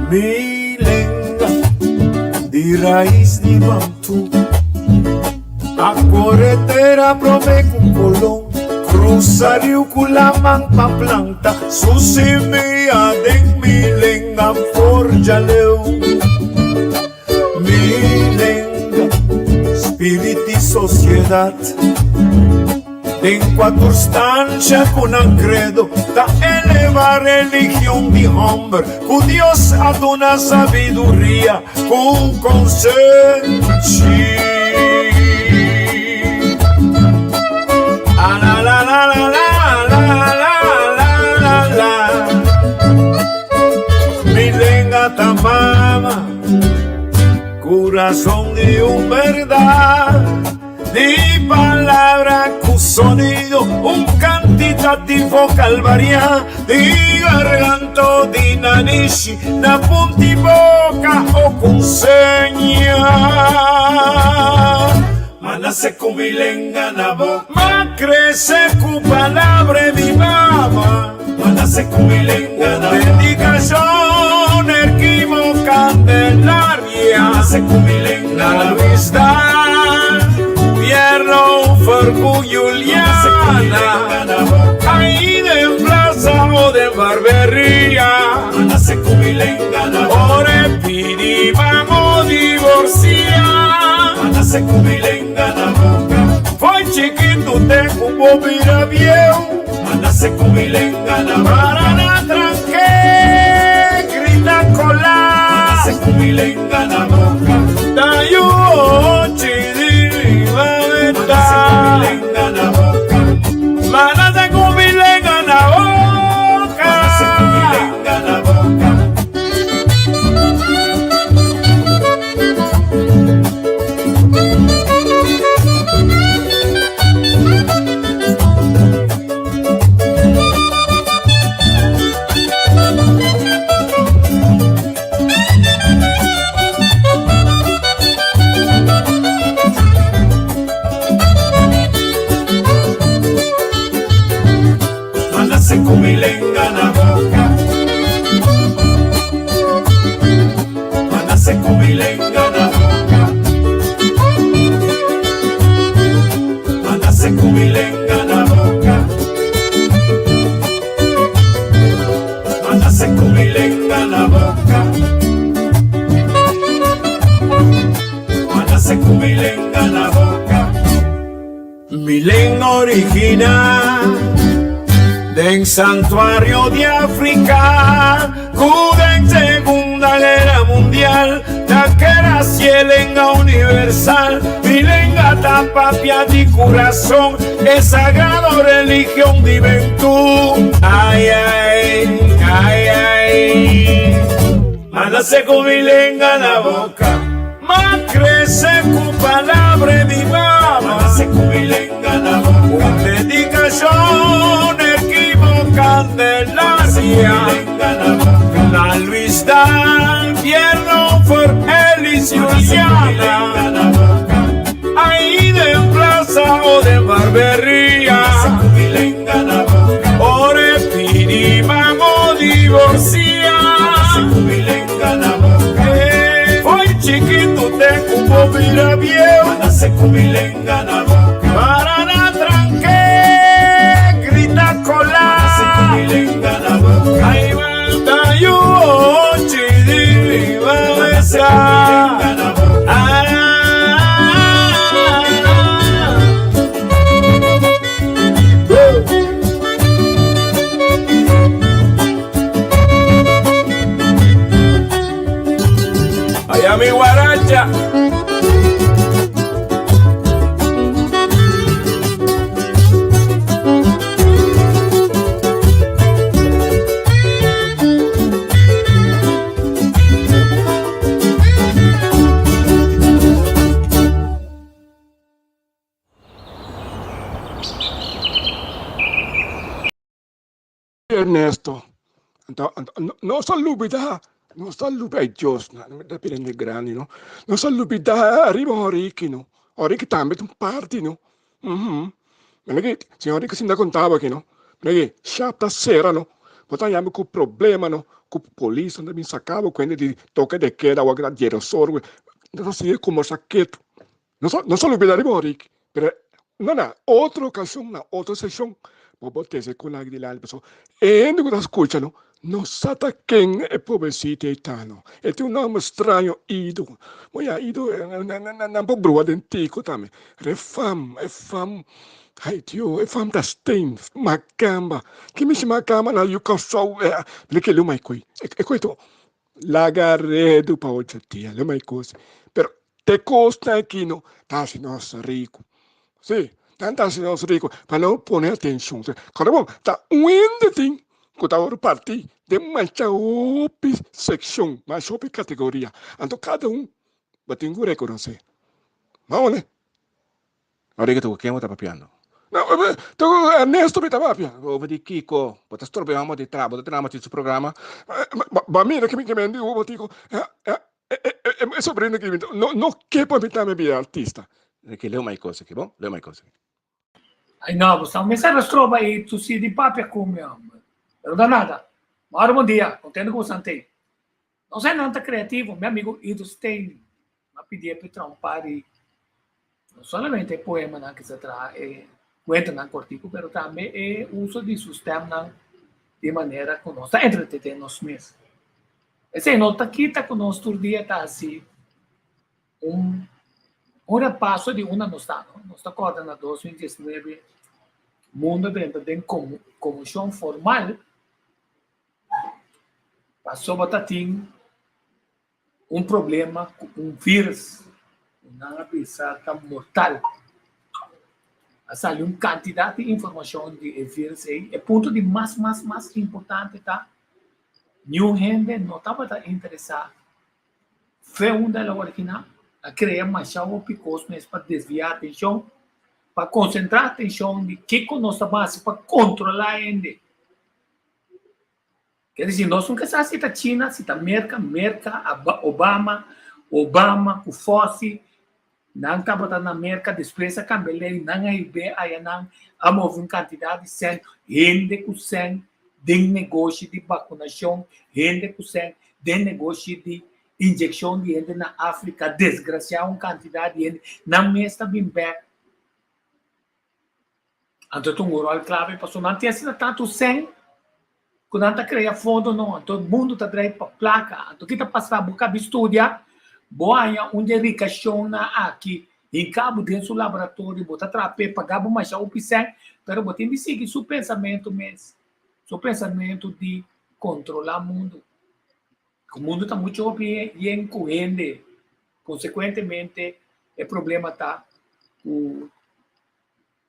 Mi lenga di rais di Bantú A kore tera promé ku Kolon Krusa riu ku laman pa planta su simia den mi lenga forja leu. Mi lenga, spirit di sosiedat Den kua tur stansha ku nan kredo ta eleva religion di hòmber ku Dios a duna sabiduria ku konsenshi. Mi lenga ta mama, kurason di un bèrdat. Di palabra ku sonido, un kantitativo kalvaria di garganto di nanishi na punti boka o ku seña. Ma nase ku mi lenga na boka. Ma krese ku palabra di mama. Ma nase ku mi lenga na boka. Dedikashon Erkimo Candelaria. Ma nase ku mi lenga na boka. Luis Dan Pierno Fercu Juliana. Ahí den plaza o den barberia. Ma nase ku mi lenga na boka. Ora e pidi ban o divorcia. Ma nase ku mi lenga na boka. Foi chikitu te ku bo bira bieu. Ma nase ku mi lenga na boka. Para na tranke, grita kola. Ma nase ku mi lenga na boka. Ta yu ochi di Ma nase ku mi lenga na boka. Ma nase ku mi lenga na boka. Ma nase ku mi lenga na boka. Ma nase ku mi lenga na boka. Ma nase ku mi lenga na boka. Ma nase ku mi lenga na boka. Ma nase ku mi lenga na boka. Ma nase ku mi lenga na boka. Mi lenga original den santuario di Africa ku den Segunda Guera Mundial ta keda si e lenga universal. Mi lenga ta papia di kurason, e sagrado religion di bentú. Ai ai, ai ai, ma nase ku mi lenga na boka. Ma crece cu palabra di mama. Ma nace cu mi lenga na boca. Un dedicacion Erquimo Candelaria. Na Luis Dan Pierno for Elis Juliana. Ahí den plaza o den barberia. Ora e pidi man o divorcia. Foi chikitu te ku bo bira bieu. Para na tranke, grita kola. Ai ta yu ochi di besa. Allá mi guaracha. Ernesto, anto, anto, nos a lubida, nos a lubida, ay Dios, no, mi ta bira grandi, no, nos a lubida ariba Henrique, no, Henrique tambe ta un parti, no, uhum, mira ki, si Henrique sinta contaba aki, no, mira ki, shap ta cera, no, bo ta yama cu problema, no. Ku polis nan ta bin saka bo kuenta di toke de keda awor ta djera sorgo. Nan ta sigui kombersa ketu. Nos a nos a lubida riba Henrique, pero no na otro ocasion, na otro sesion bo por trece con aki dilanti pasobra e hende cu ta scucha no, no sa ta ken e pobrecito ei ta no. E tin un nomber straño Ido. Bo ya Ido nan por brua den tico tambe. Pero e fam, e fam, ay Dios, e fam ta steen, macamba. Ki mishi macamba na yu Kòrsou? Mira ke luma e koe, e koe to Laga redu pa ocho dia, lo mai kos. Pero te kosnan aki no ta hasi nos riku. Sí, nan ta hasi nos riku pa no pone atenshon. Kòrda bon, ta un hende tin ku ta wòrdu partí den masha hopi sekshon, masha hopi kategoria. Anto kada un bo tin ku rekonosé. Mawole. Ora ke ta ku ken bo ta papiando? No, ta ku Ernesto mi ta papia. Over di kiko? Bo ta strobe homo di tra, bo ta tene amo tin su programa. Bo a mira ke mi ke mendi bo tiko e sobrino ki mi no no ke pa mi tambe bira artista. Ke leu mai kos aki bo, leu mai kos aki. Ay no, bo sta mester a stroba i tusi di papia ku mi homber. Pero no ta nada. Mauro bon dia, kontento ku bo sant'ei. Nos hendenan ta creativo, mi amigo Ido Stein a pidié pa e traha un par di no solamente e poemanan ke sa traha, e kuentanan kortiku, pero tambe e uso di su stemnan di manera ku nos ta entretené nos mes. Esei no ta kita ku nos tur dia ta hasi un un repaso di unda nos ta, no? Nos ta kòrda na 2019 mundo a drenta den komoshon formal. Pasobra ta tin un problema ku un virus ku nan a bisa ta mortal. A sali un kantidat di informashon di e virus ei. E punto di mas mas mas importante ta niun hende no tabata interesá fe unda el a originá. A krea masha hopi kos mes pa desviá atenshon, pa konsentrá atenshon di kiko nos ta basa pa kontrolá hende. Ker disi nos nunka sa si ta China, si ta Merka, Merka, Obama, Obama ku Fauci, nan tabata na Merka, despues a kambia lei, nan a hib'é aya nan a move un kantidat di sèn, hende ku sèn den negoshi di bakunashon, hende ku sèn den negoshi di inyekshon di hende na Afrika, desgrasiá un kantidat di hende, nan mes ta bin bèk. Anto ta un ròl klave pasobra nan tin asina tantu sèn ku nan ta krea fondo no. Anto mundu ta drai pa plaka. Anto ki ta pasa? Bo kabi studia, bo haña un di rikashonnan aki hinka bo den su laboratorio, bo ta traha p'e paga bo masha hopi sèn, pero bo tin di sigui su pensamentu mes, su pensamentu di kontrolá mundu. Ku mundu ta muchu hopi yen ku hende, konsekuentemente e problema ta ku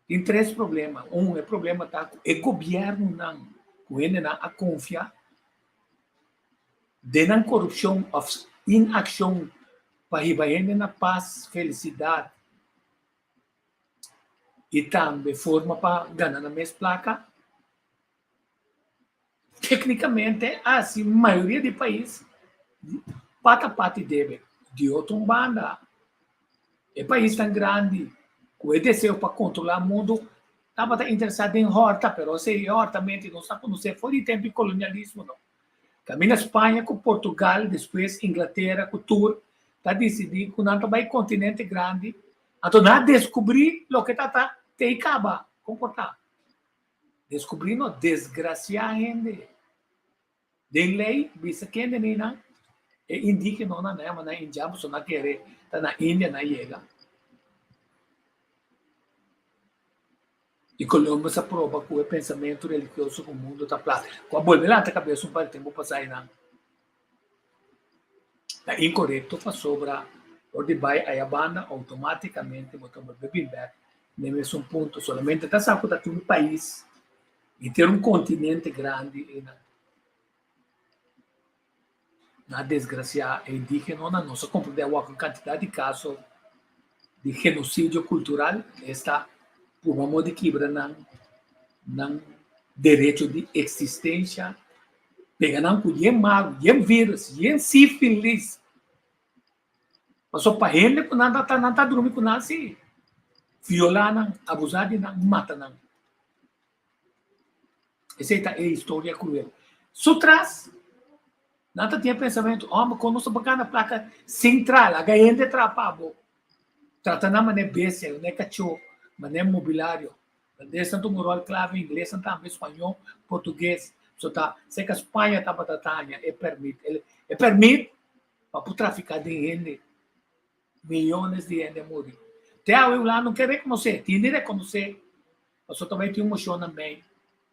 Tin tres problema. Un, e problema ta ku e gobièrnunan ku hendenan a konfia den nan korupshon òf inakshon pa hiba hende na pas, felisidat i tambe forma pa gana nan mes plaka. Téknikamente hasi mayoria di pais pata pati debe. Di otro un banda, e paisnan grandi ku e deseo pa kontrolá mundu tabata interesá den hòrta, pero esei e hòrtamento nos a konosé for di tempu di kolonialismo no. Kaminda Spaña ku Portugal, despues Inglatera ku tur ta disidí ku nan ta bai kontinente grandi, anto nan a deskubrí loke ta ta te i kaba komportá. Descubrí no desgraciá hende. Den ley bisa kende ni nan e indígenonan nan yama nan indian pasobra nan kere ta na India nan yega. I Columbus a proba ku e pensamentu religioso ku mundu ta plas ku a bolbe lanta kabes un par di tempu pasá einan ta inkorekto pasobra ora di bai aya banda outomátikamente bo ta bolbe bin bèk den mesun punto. Solamente ta sa ku ta tin un pais i ter un kontinente grandi einan. Na desgrasiá e indígenonan nos a komprendé awor ku un kantidat di kaso di genosidio kultural esta purba modo di kibra nan nan derecho di eksistensia. Pega nan ku yen malu, yen virus, yen sífilis. Pasobra pa hende ku nan ta nan ta drumi ku nan si, violá nan, abusá di nan, mata nan. Esei ta e historia kruel. Su tras. Nan ta tin e pensamentu, Hòmber, kon nos ta por gana plaka sin traha? Laga hende traha pa bo. Trata nan manera bestia, manera kachó, manera mobilario. Holandesnan ta un ròl klave, inglesnan tambe, spañó, portugues. So ta seka Spaña tabata ta haña e pèrmit. E pèrmit pa por trafiká den hende. Miyones di hende a muri. Te awe Hulanda no ke rekonosé, tin di rekonosé, pasobra ta bai tin un moshon na mei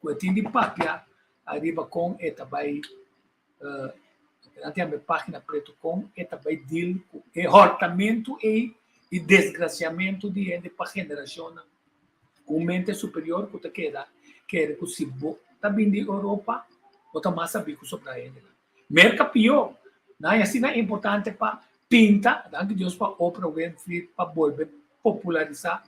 ku e tin di papia ariba kon e ta bai, nan ta yama e página pretu, kon e ta bai deal ku e hòrtamentu ei i desgrasiamentu di hende pa generashonnan. Ku un mente superior ku ta keda kere ku si bo ta bin di Europa bo ta mas sabí ku sobra hendenan. Merka pió. Nan e asina importante pa pinta, danki Dios pa Oprah Winfrey pa bolbe popularisá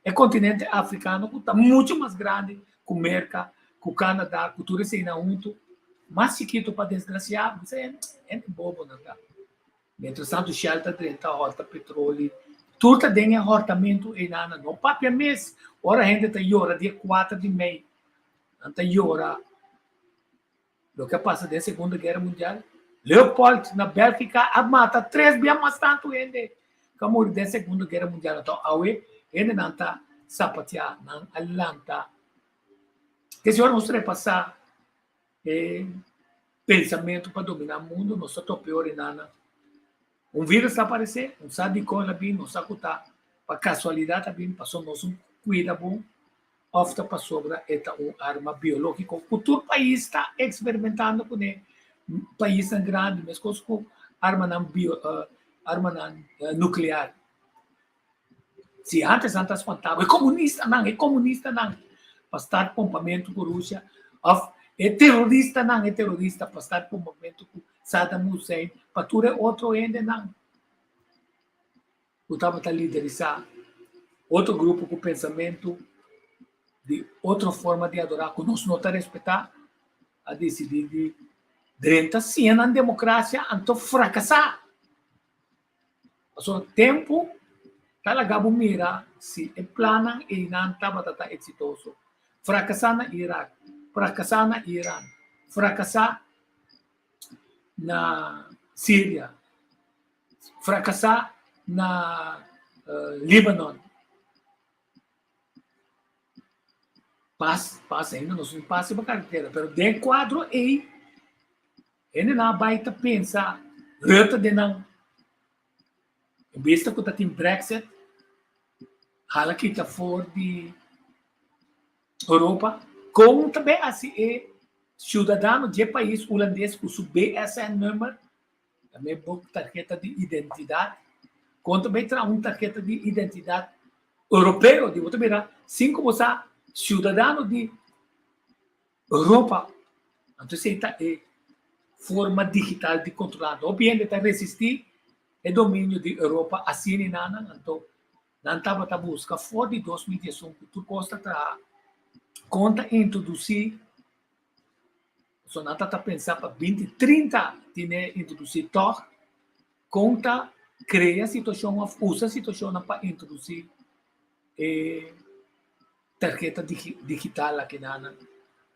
e kontinente afrikano ku ta muchu mas grandi ku Merka, ku Kanada, ku tur eseinan huntu, mas chikitu pa desgrasiá, bisa hende bobo nan ta. Mientras tantu Shell ta drenta hòrta petroli, tur ta den e hòrtamentu einan, no papia mes ora hende ta yora dia kuater di mei, nan ta yora. Loke a pasa den Segunda Guera Mundial, Leopold na Bélgika a mata tres bia mas tantu hende ku a muri den Segunda Guera Mundial. Anto awe hendenan ta sapateá, nan a lanta. Kese ora nos repasá e pensamentu pa dominá mundu, nos ta topa e ora nan. Un virus ta aparesé, un sa dikon el a bin, nos sa ku ta pa kasualidat a bin, pasobra nos no kuida bon. Of ta pasobra e ta un arma biológiko ku tur pais ta eksperimentando kuné, paisnan grandi, meskos ku armanan bio armanan nuklear. Si antes nan ta spantá bo, e komunistanan, e komunistanan pa start pompamentu ku Rusia, òf e teroristanan, e terorista pa start pompamentu ku Saddam Hussein, pa tur e otro hendenan. ku tabata liderisá otro grupo ku pensamentu di otro forma di adorá ku nos no ta respetá, a disidí di drenta siña nan demokrasia anto frakasá. Pasobra tempu ta laga bo mira si e plannan einan tabata ta eksitoso. Frakasá na Irak, frakasá na Iran, frakasá na Siria. Frakasá na Libanon. Pas, pas ainda nos tin pas riba karetera, pero den kuadro ei hendenan a bai ta pensa Rutte den nan. En bista ku ta tin Brexit, hala kita for di Europa, kon ta bai hasi e siudadano dje pais hulandes ku su BSN-nummer Tambe bo tarheta di identidat. Kon ta bai traha un tarheta di identidat europeo di bo ta bira sin ku bo sa siudadano di Europa. Anto esei ta e forma digital di kontrolá. Hopi hende ta resistí e dominio di Europa asina i nan anto nan tabata buska for di 2011 ku tur kos ta traha kon ta introdusí. So nan ta ta pensa pa binti trinta tine introdusí tòg kon ta krea situashon òf usa situashonnan pa introdusí e tarheta digital aki nan.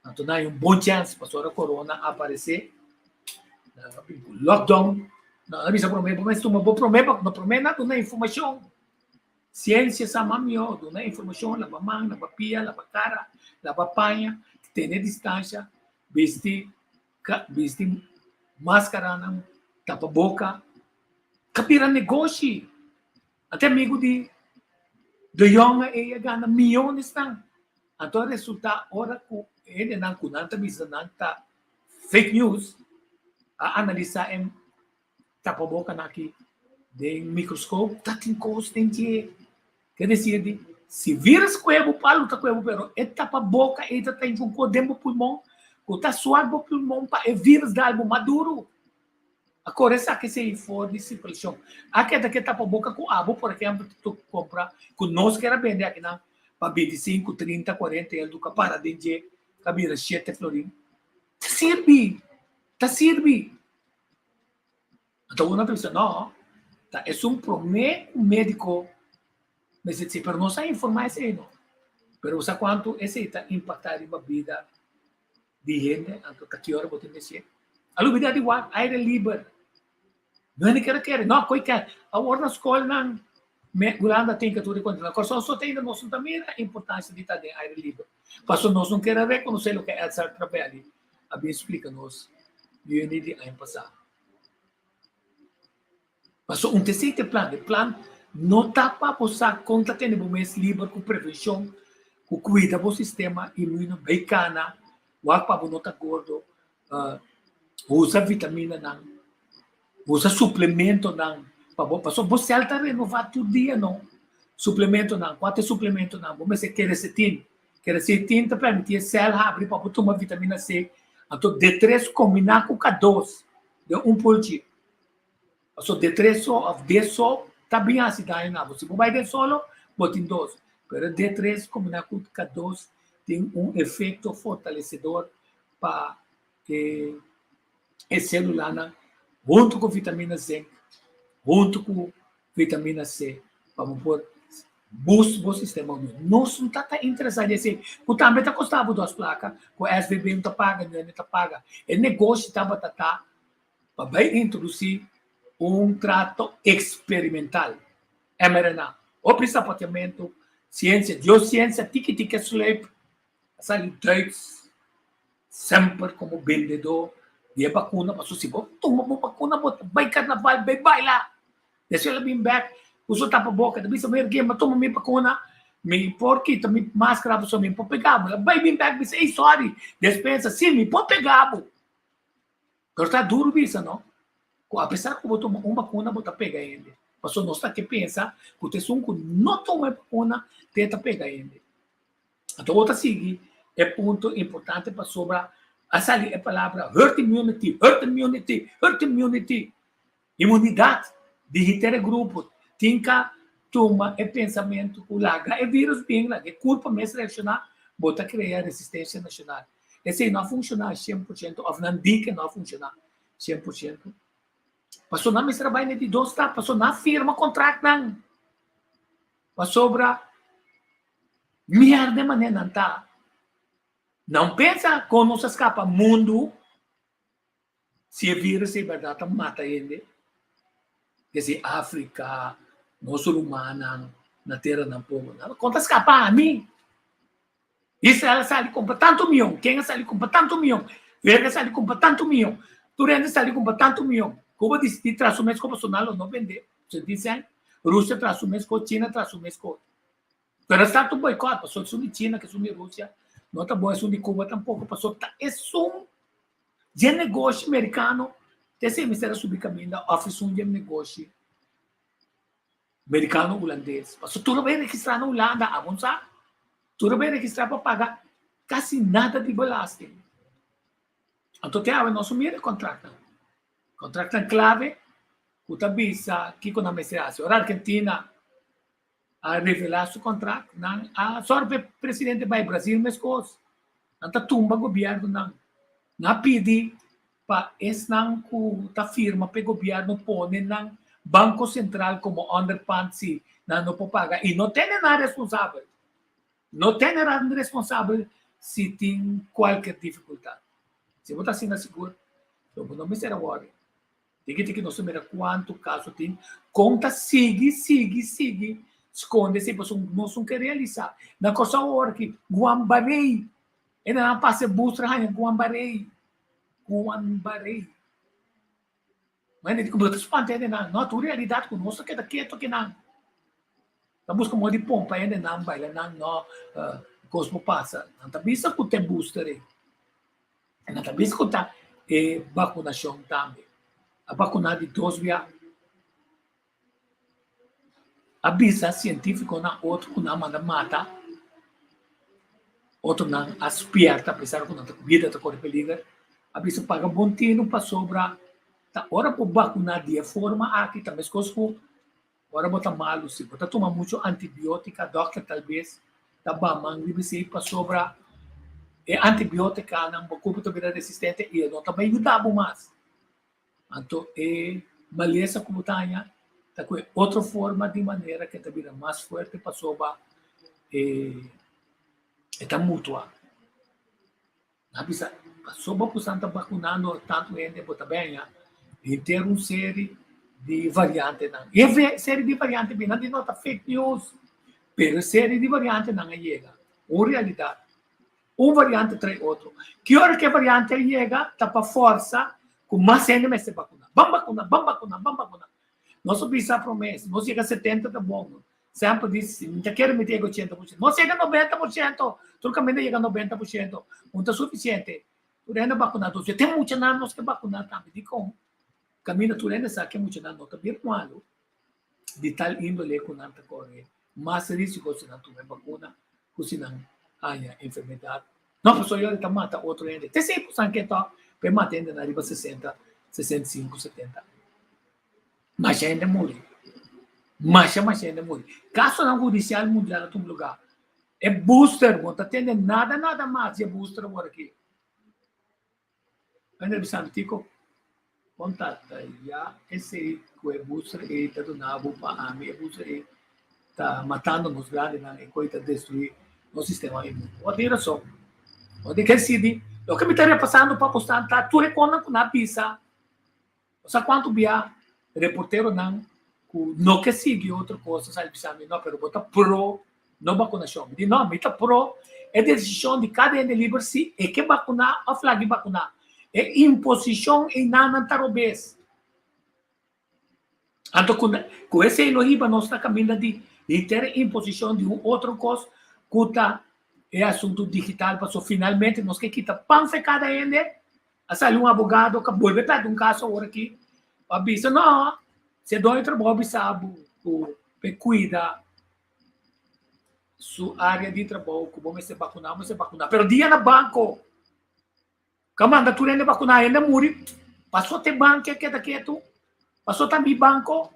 Anto nan hay un bon chèns pasobra ora korona aparesé nan a bin ku lockdown nan a bisa promé bo mester tuma bo promé bakuna promé nan duna informashon. Siensia sa mas mihó, duna informashon, laba man, laba pia, laba kara, laba paña, tene distansha, bisti bisti maskaranan, tapa boka. Ta bira negoshi. Ante amigu di De Jong ei a gana miyonesnan. Anto a resultá ora ku hendenan ku nan ta bisa nan ta fake news a analisá e Tapabokanan aki den microscoop ta tin kos den dje. Ke desir di si virus kue bo palu ta kue bo pero e tapaboka ei ta tin un kos den bo pulmon ku ta suak bo pulmon pa e virus dal bo mas duru. A kore esaki esei for di sirkulashon. A keda ke tapaboka ku abo por ehempel ta kompra ku nos kier a bende akinan pa bintisinku, trinta, kuarenta eldu ka para den dje ka bira shete florin. Ta sirbi! Ta sirbi! Anto uno ta bisa, no, ta esun promé ku médiko mester disi, pero nos a informá esei no. Pero bo sa kuantu esei ta impaktá riba bida di hende, anto ta ki ora bo tin mester? A lubidá di wak aire liber. No hende kere kere, no koi kere. Awor na skolnan me Hulanda tin ke tur e kontra. Na Kòrsou so ta ainda nos no ta mira importansia di ta den aire liber. Pasobra nos no kere rekonosé loke Edsel Travelli a bin splika nos yüni di aña pasá. Pasobra un ta esei ta e plan. E plan no ta pa bo sa kon ta tene bo mes liber ku prevenshon, ku kuida bo sistema inmuno, bai kana, wak pa bo no ta gordo, usa vitaminanan, usa suplementonan pa bo, pasobra bo sèl ta renová tur dia no. Suplementonan, kua ta e suplementonan? Bo mester keresetin. Keresetin ta permití e sèl habri pa bo tuma vitamina C. Anto D tres kombiná ku K dos den un pulchi. Pasobra D tres so òf D so ta bin hasi daño na bo. Si bo bai den solo, bo tin dos. Pero D tres kombiná ku K dos tin un efekto fortalesedor pa e e sélulanan huntu ku vitamina zinc, huntu ku vitamina C pa bo por boost bo sistema inmune. Nos no ta ta interesá den esei, ku tambe ta kosta bo dos plaka, ku SVB no ta paga, ni ta paga. E negoshi tabata ta pa bai introdusí un trato eksperimental, mRNA. Hopi sapoteamentu, siensia, Dios siensia tiki tiki a sluip, a sali Duits semper komo bendedó di e bakuna, pasobra si bo tuma bo bakuna bo ta bai karnaval, bai baila. Despues el a bin bek ku su tapaboka, ta bisa, Meneer Gim, a tuma mi bakuna, mi por kita mi maskara pasobra mi por pega bo. El a bai bin bek bisa, ey sorry, despensa, si mi por pega bo. Pero ta duru bisa no, ku apesar ku bo tuma un bakuna bo ta pega hende. Pasobra nos ta ke pensa ku ta esun ku no tuma e bakuna te ta pega hende. Anto bo ta sigui e punto importante pasobra a sali e palabra herd immunity, herd immunity, herd immunity. Inmunidat di henter e grupo tin ka tuma e pensamentu ku laga e virus bin, laga e kurpa mes reakshoná, bo ta krea resistensia nashonal. Esei no a funshoná 100% òf nan di ke no a funshoná 100%. Pasobra nan mester a bai na e di dos stap, pasobra nan a firma kontraktnan. Pasobra mièrda e manera nan ta. Nan pensa kon nos a skapa mundu. Si e virus ei bèrdat ta mata hende, desde Afrika, nos rumannan na teranan pober, nan kon ta skapa ami? Israel a sali kumpra tantu mion, ken a sali kumpra tantu mion, Merka a sali kumpra tantu mion, tur hende a sali kumpra tantu mion. Cuba disidí traha su mes ko pasobra nan lo no bende, dicen, Rusia traha su mes ko, China traha su mes ko. Pero esta tur boicot, pasobra esun di China ku esun di Rusia no ta bon, esun di Cuba tampoko, pasobra ta esun dje negoshi merikano te esei mester a subi kaminda òf esun dje negoshi merikano hulandes. Pasobra tur a bai registrá na Hulanda, abo no sa? Tur a bai registrá pa paga kasi nada di belasting. Anto te awe nos no mira e kontraktnan. Kontraktnan klave ku ta bisa kiko nan mester hasi. Ora Argentina a revelá su kontrakt, nan a sòru pa e presidente bai Brasil meskos. Nan ta tumba gobièrnunan. Nan a pidi pa esnan ku ta firma pa e gobièrnu pone nan Banko Sentral komo onderpand si nan no por paga i no tene nan responsabel. No tene nan responsabel si tin kualker difikultat. Si bo ta asina sigur, lo bo no mester a wòri. Tiki tiki nos ta mira kuantu kaso tin, kon ta sigui, sigui, sigui skonde esei pasobra nos no ke realisá. Na Kòrsou awor aki, Guambarei, e nan a pasa e bus tra haña Guambarei, Guambarei. Ma hende di ku bo ta spanta hende nan, no, tur realidat ku nos ta keda ketu akinan. Ta buska moda di pompa hende nan, baila nan, no, kos por pasa. Nan ta bisa ku ta e booster ei. E nan ta bisa ku ta e bakunashon tambe. A bakuná di dos bia. A bisa sientífikonan otro ku nan manda mata, otronan a spièrta apesar ku nan ta bida ta kore peliger. A bisa paga bon tinu pasobra ta ora bo bakuná di e forma aki ta meskos ku ora bo ta malu. Si bo ta tuma muchu antibiótika dòkter talbes ta baman riba esei pasobra e antibiótikanan bo kurpu ta bira resistente i e no ta bai yuda bo mas. Anto e malesa ku bo ta haña ta ku e otro forma di manera ku e ta bira mas fuerte pasobra e ta mutua. Nan a bisa. Pasobra ku san ta bakunando tantu hende bo ta bèña henter un seri di variantenan. E seri di variante bina di no ta fake news, pero e seri di variantenan a yega un realidat. Un variante trae otro. Ki ora ku e variante a yega ta pa forsa ku mas hende mester bakuna. Ban bakuna, ban bakuna, ban bakuna. Nos a bisa promé, si nos yega 70 ta bon. Semper di si mi ta kere mi ta yega 80%. Nos yega 90%, tur kaminda yega 90%. Un ta sufisiente. Tur hende bakuna dos. Te muchanan nos ke bakuna tambe. Dikon? Kaminda tur hende sa ke muchanan no ta bira malu di tal índole ku nan ta kore mas risiko si nan tuma e bakuna ku si nan haña enfermedat. No, pasobra yori ta mata otro hende. Te esei ku san ke tòg pa e mata hendenan riba 60, 65, 70. Masha hende muri. Masha masha hende muri. Kasonan hudisial mundial a tuma lugá. E booster, bo no ta tende nada nada mas di e booster awor aki. Hende bisa mi, Kiko, kon ta ta ya esei ku e booster ei ta duna bo pa ami? E booster ei ta matando nos grandinan, e koi ta destruí nos sistema inmun. Bo tin rason. Bo tin ke sidi. Loke mi ta repasando pa bosnan ta tur e konan ku nan a bisa. Bo sa kuantu bia reporteronan ku no ke sigui otro kos ta sali bisa mi, no, pero bo ta pro no bakunashon. Mi di, no, mi ta pro e desishon di kada hende liber si e ke bakuná òf lagi bakuná. E imposishon einan nan ta robes. Anto ku ku esei lo hiba nos na kaminda di henter e imposishon di un otro kos ku ta e asuntu digital pasobra finalmente nos ke kita pan fe kada hende. A sali un abogado ka bolbe pèrdè un kaso awor aki pa bisa no, si e doño trabou bisa bo ku p'e kuida su área di trabou ku bo mester bakuná, bo mester bakuná. Pero dia na banko ka manda tur hende bakuná, hende a muri paso te banko a keda ketu, paso ta mi banko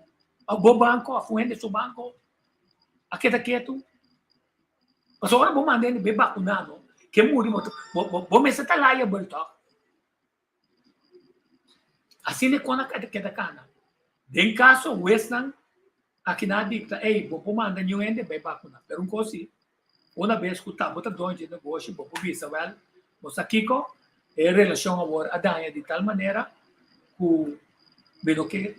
òf bo banko òf un hende su banko a keda ketu. Pasobra ora bo manda hende bai bakuná no, ke muri bo bo bo mester ta liable tòg. Asina e kon a keda kana. Den kaso huesnan aki nan a dikta, ey, bo por manda niun hende bai bakuná. Pero un kos si, una bes ku ta bo ta doño dje negoshi, bo por bisa, wèl, bo sa kiko, e relashon awor a daña di tal manera ku mi no ke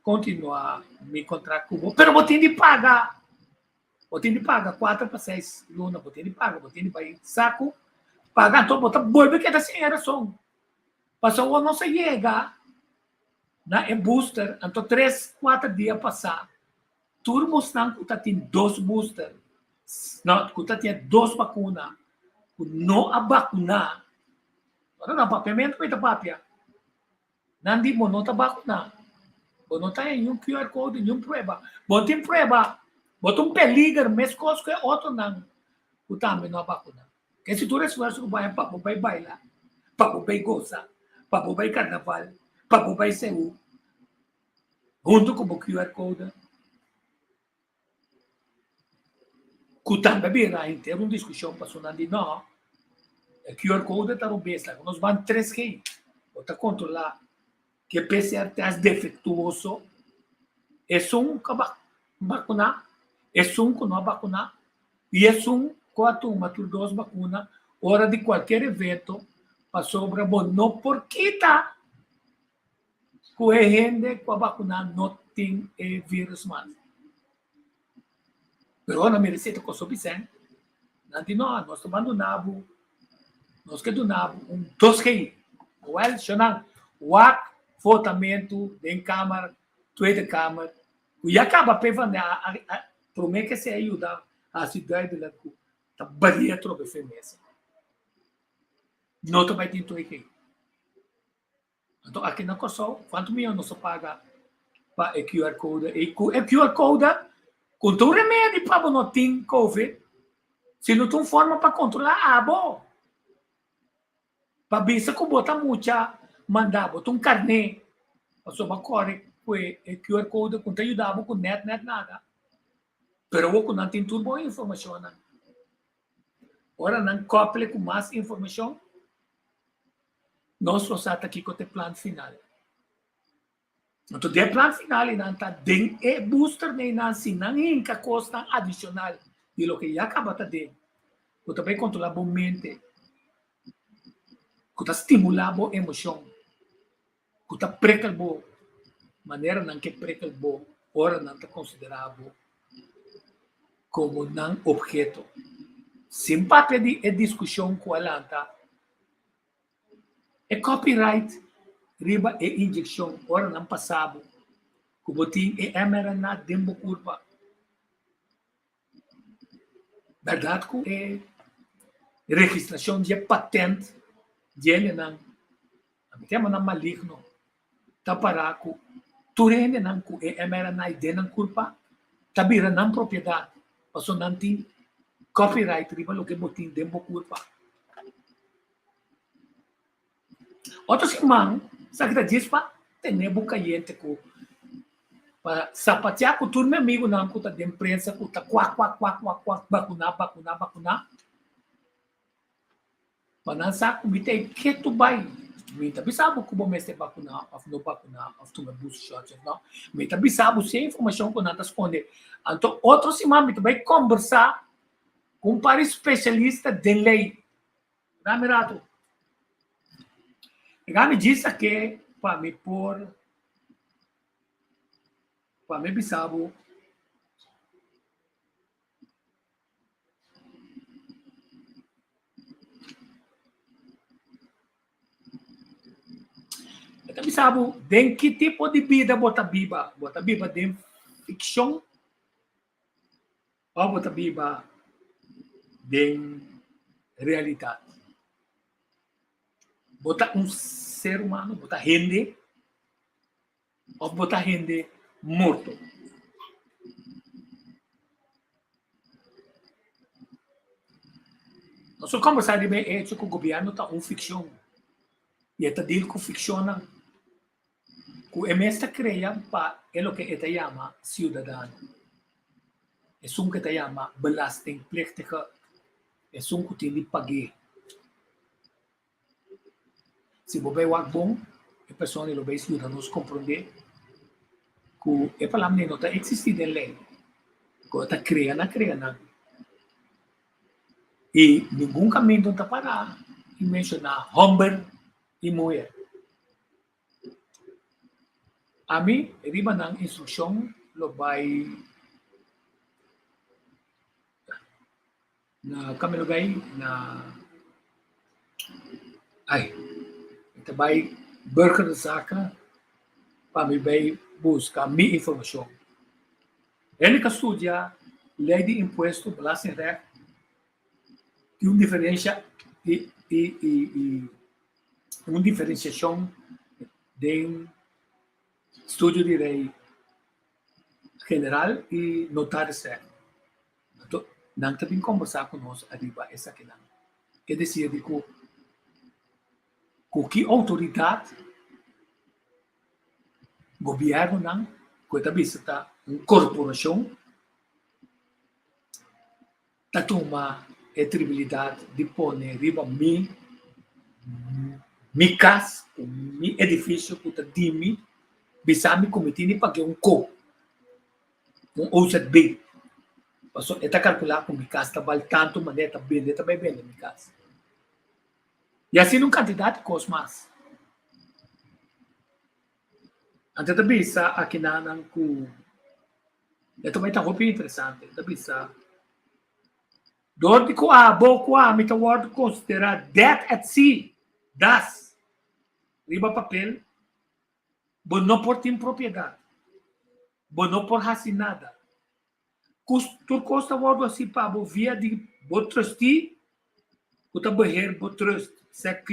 kontinuá mi kontrakt ku bo, pero bo tin di paga. Bo tin di paga kuater pa seis luna, bo tin di paga, bo tin di bai saku paga, anto bo ta bolbe keda sin e rason. Pasobra awor nos a yega na e booster, anto tres, kuater dia pasá, tur bosnan ku ta tin dos booster, no, ku ta tin e dos bakuna, ku no a bakuná, ora nan papiamentu ku mi ta papia. Nan di bo no ta bakuná. Bo no ta haña niun QR code, niun prueba. Bo tin prueba, bo ta un peliger meskos ku e otronan ku tambe no a bakuná. Ke si tur esfuerso ku bo haña pa bo bai baila, pa bo bai gosa, pa bo bai karnaval, pa bo bai seú, huntu ku bo QR code, Ku tambe a bira henter un diskushon pasobra nan di no, e QR code ta robes, laga nos ban 3G, bo ta kontrolá ku e PCR test defektuoso, esun ku a bakuná, esun ku no a bakuná i esun ku a tuma tur dos bakuna ora di kualker evento pasobra bo no por kita ku e hende ku a bakuná no tin e virus mas. Pero ora nan mira esei ta kos hopi sèn, nan di no, nos ta ban duna bo, nos ke duna bo un 2G. Wèl, shonnan, wak votamentu den kamer, Tweede Kamer, ku ya kaba PvdA a promé ke esei a yuda hasi duidelijk ku ta baria atrobe fe mesa. No ta bai tin 2G. Anto aki na Kòrsou, kuantu mion nos a paga pa e QR code ei? Ku e QR code ku ta un remedi pa bo no tin covid, sino ta un forma pa kontrolá abo. Pa bisa ku bo ta mucha manda bo ta un karné pasobra bo a kore ku e QR code ku ta yuda bo ku nèt nèt nada. Pero awor ku nan tin tur bo informashonnan, ora nan kople ku mas informashon, Nos lo sa ta kiko ta e plan final. Anto den e plan final einan ta den e booster einan si nan hinka kosnan adishonal di loke ya kaba ta den, bo ta bai kontrola bo mente. Ku ta stimulá bo emoshon, ku ta prekel bo manera nan ke prekel bo ora nan ta konsiderá bo komo nan opheto. Sin papia di e diskushon ku a lanta e copyright riba e inyekshon ora nan pasa bo ku bo tin e mRNA den bo kurpa. Bèrdat ku e registrashon di e patènt di hendenan, a mi temanan maligno, ta pará ku tur hendenan ku e mRNA den nan kurpa ta bira nan propiedat pasobra nan tin copyright riba loke bo tin den bo kurpa. Otro siman esaki ta djis pa tene bo kayente ku pa sapateá ku tur mi amigunan ku ta den prensa ku ta kuak kuak kuak kuak kuak bakuná bakuná bakuná pa nan sa ku mi ta e ketu bai. Mi ta bisa bo ku bo mester bakuná òf no bakuná òf tuma booster shots òf no. Mi ta bisa bo si e informashon ku nan ta skonde. Anto otro siman mi ta bai kombersá ku un par di spesialista den lei. Dame rato. Dame djis ake pa mi por pa mi bisa bo E ta bisa bo den ki tipo di bida bo ta biba. Bo ta biba den fikshon Òf bo ta biba den realidat? Bo ta un ser humano, bo ta hende, òf bo ta hende morto? Nos a kombersá riba e echo ku gobièrnu ta un fikshon i e ta dil ku fikshonnan. Ku e mes ta krea pa e loke e ta yama siudadano, esun ku e ta yama belastingplichtige, esun ku tin di pag'é. Si bo bai wak bon, e persona lo bai yuda nos komprondé ku e palabra ei no ta eksistí den lei, ku e ta krea nan krea nan. I ningun kaminda no ta para i menshoná hòmber i muhé. Ami riba nan instrukshon lo bai na kami lo bai na ai mi ta bai burgerzaken pa mi bai buska mi informashon. Hende ka studia lei di impuesto, belastingrecht, tin un diferensha i i i un diferensiashon den studio di rei general i notarisrecht. Anto nan ta bin kombersá ku nos ariba esakinan. E desir di ku ku ki outoridat gobièrnunan ku e ta bisa ta un korporashon ta tuma e tribilidat di pone riba mi mi kas ku mi edifisio ku ta di mi, bisa mi ku mi tin di pag'é un ko, un OZB. Pasobra e ta kalkulá ku mi kas ta bal tantu manera e ta bende, e ta bai bende mi kas. I asina un kantidat di kos mas. Anto e ta bisa akinanan ku E ta bai ta hopi interesante. E ta bisa, Dor di ku abo ku ami ta wòrdu konsiderá dead at sea, das, riba papel, bo no por tin propiedat, bo no por hasi nada. Kus tur kos ta wòrdu hasi pa bo via di bo trustee ku ta beheer bo trust, sèk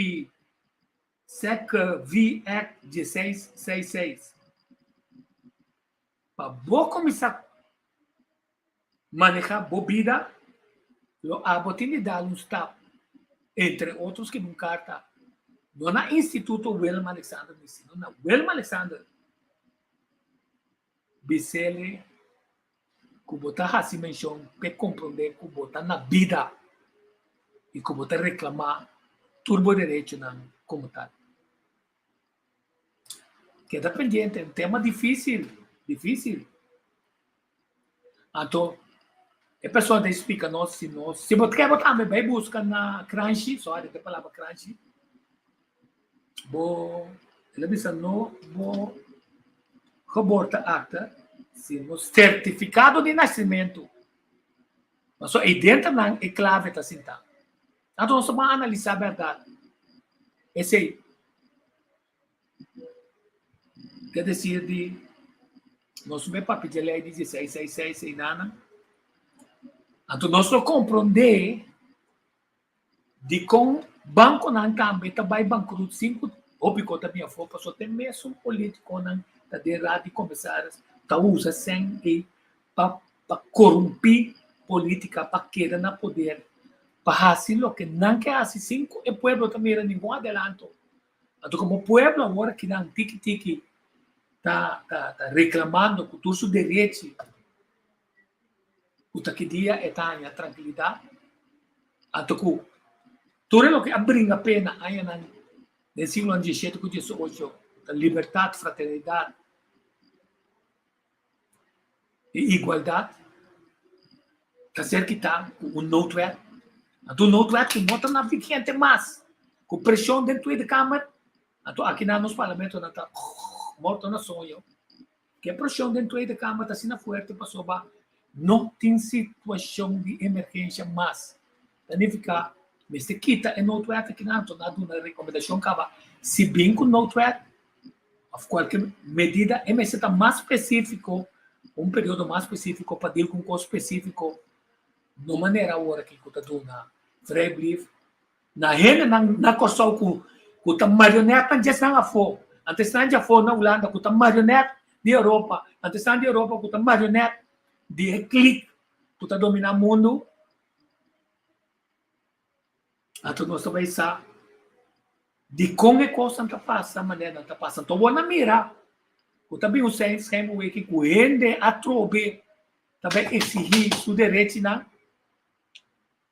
sèk VX dieseis seis seis. Pa bo kuminsá manehá bo bida, lo abo tin di dal un stap, entre otro skibi un karta, no na Instituto Willem Alexander mi, sino na Willem Alexander. Bis'ele ku bo ta hasi menshon p'e komprondé ku bo ta na bida i ku bo ta reklamá tur bo derechonan komo tal. Keda pendiente, un tema difícil, difícil. Anto, e persona ta explica nos si nos, si bo ta kere bo tambe bai busca na Kranshi, sorry pa e palabra Kranshi. Bo, el a bisa no bo geboorteakte, sino sertifikado di nasimentu. Pasobra ei denter nan e klave ta sintá. Anto nos ta ban analisá bèrdat. Esei ke desir di nos no papia dje lei di dieseis seis seis einanan. Anto nos lo komprondé Dikon bankonan tambe ta bai bankrut sin ku hopi ko ta bin afó? Pasobra te mesun politikonan ta den raad di komisaris ta usa sèn ei pa pa korumpí politika, pa keda na poder, pa hasi loke nan ke hasi sin ku e pueblo ta mira ningun adelanto. Anto komo pueblo awor akinan tiki tiki ta ta ta reklamando ku tur su derechi ku ta ki dia e ta haña trankilidat, anto ku tur e loke a bringa p'e na añanan den siglonan diesshete ku diesocho, ta libertat, fraternidat i igualdat, ta ser kitá ku un noodwet. Anto un noodwet ku no ta na vigente mas, ku preshon den Tweede Kamer, anto akinan nos parlamentonan ta morto na soño. Ke preshon den Tweede Kamer ta asina fuerte pasobra no tin situashon di emergensha mas. Ta nifiká mester kita e noodwet akinan, anto nan a duna rekomendashon kaba si bin ku noodwet òf kualke medida e mester ta mas spesífiko, un periodo mas spesífiko pa dil ku un kos spesífiko, no manera awor aki ku ta duna vrijbrief Na hendenan na Kòrsou ku ku ta marionètnan dje esnan afó, anto esnan dje afó na Hulanda ku ta marionèt di Europa, anto esnan di Europa ku ta marionèt di e klik ku ta dominá mundu, anto nos ta bai sa dikon e kosnan ta pasa manera nan ta pasa. Anto bo na mira ku ta bin un schijnbeweging ku hende atrobe ta bai eksigí su derechinan.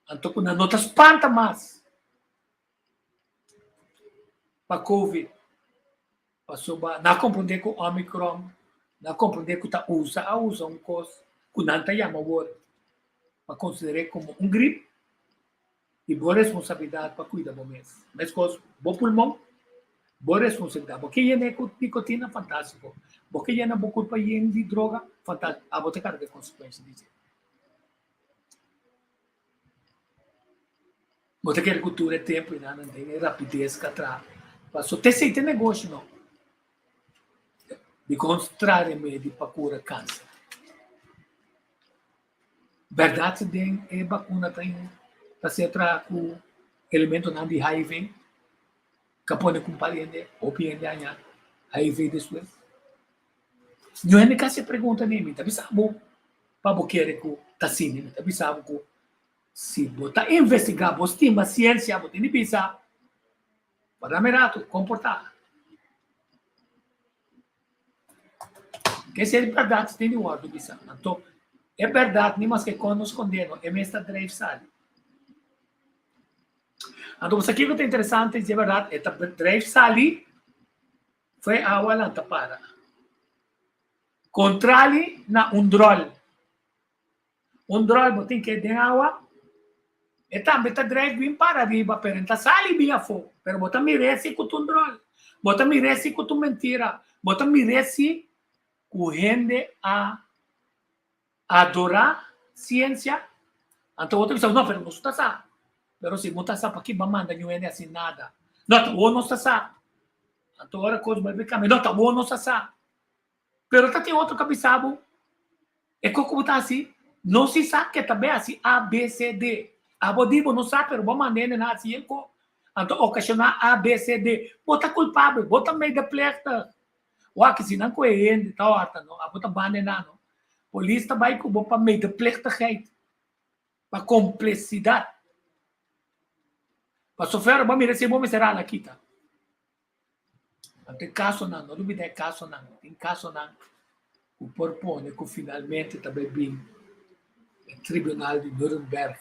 Anto ku nan no ta spanta mas pa covid, pasobra nan a komprondé ku omicron, nan a komprondé ku ta usa a usa un kos ku nan ta yama awor pa konsider'é komo un grip i bo responsabilidat pa kuida bo mes. Meskos bo pulmon, bo responsabilidat. Bo ke yena ku nikotina, fantástiko. Bo ke yena bo kurpa yen di droga, fantástiko. Abo ta karga e konsekuensia di dje. Bo ta kere ku tur e tempu i nan den e rapides ka traha. Paso te esei ta negoshi no. Dikon traha remedi pa kura kanser? Bèrdat si den e bakuna ta ta ser traha ku elementonan di HIV ka pone ku un par hende, hopi hende haña HIV despues? Ño hende ka hasi e pregunta ni mi ta bisa bo pa bo kere ku ta asina, mi ta bisa bo ku si bo ta investigá, bo stima siensia, bo tin di bisa, Wardami rato, komportá. Ke si e bèrdat tin di wòrdu bisa. Anto, e bèrdat ni maske kon nos skondé no, e mes ta drijf sali. Anto, bo sa kiko ta interesante dje bèrdat? E ta drijf sali. Fo'i awa nan ta para. Kontrali na un dròl. Un dròl bo tin ke den awa, e tambe ta drijf bin para riba, pero e ta sali bin afó. Pero bo ta mir'é si ku ta un dròl. Bo ta mir'é si ku ta un mentira. Bo ta mir'é si ku hende a adorá siensia. Anto bo ta bisa, no, pero nos ta sa. Pero si bo ta sa, paki bo a manda ñu hende hasi nada? No, ta bo nos ta sa. Anto ora kos bai kambia, no, ta bo nos ta sa. Pero ta tin otro ka bisa bo, e kos ku bo ta hasi, no si sa ke ta bai hasi A, B, C, D. Abo di bo no sa, pero bo a manda hende nan hasi e kos. Anto okashoná A, B, C, D. Bo ta kulpabel, bo ta medeplichtig. Wak, si nan kohe hende ta horta no, abo ta banda e nan no. Polis ta bai ku bo pa medeplichtigheid. Pa komplesidat. Pa sofer bo mira si bo mester hala kita. Anto e kasonan, no lubida e kasonan, tin kasonan ku por pone ku finalmente ta bai bin e tribunal di Nuremberg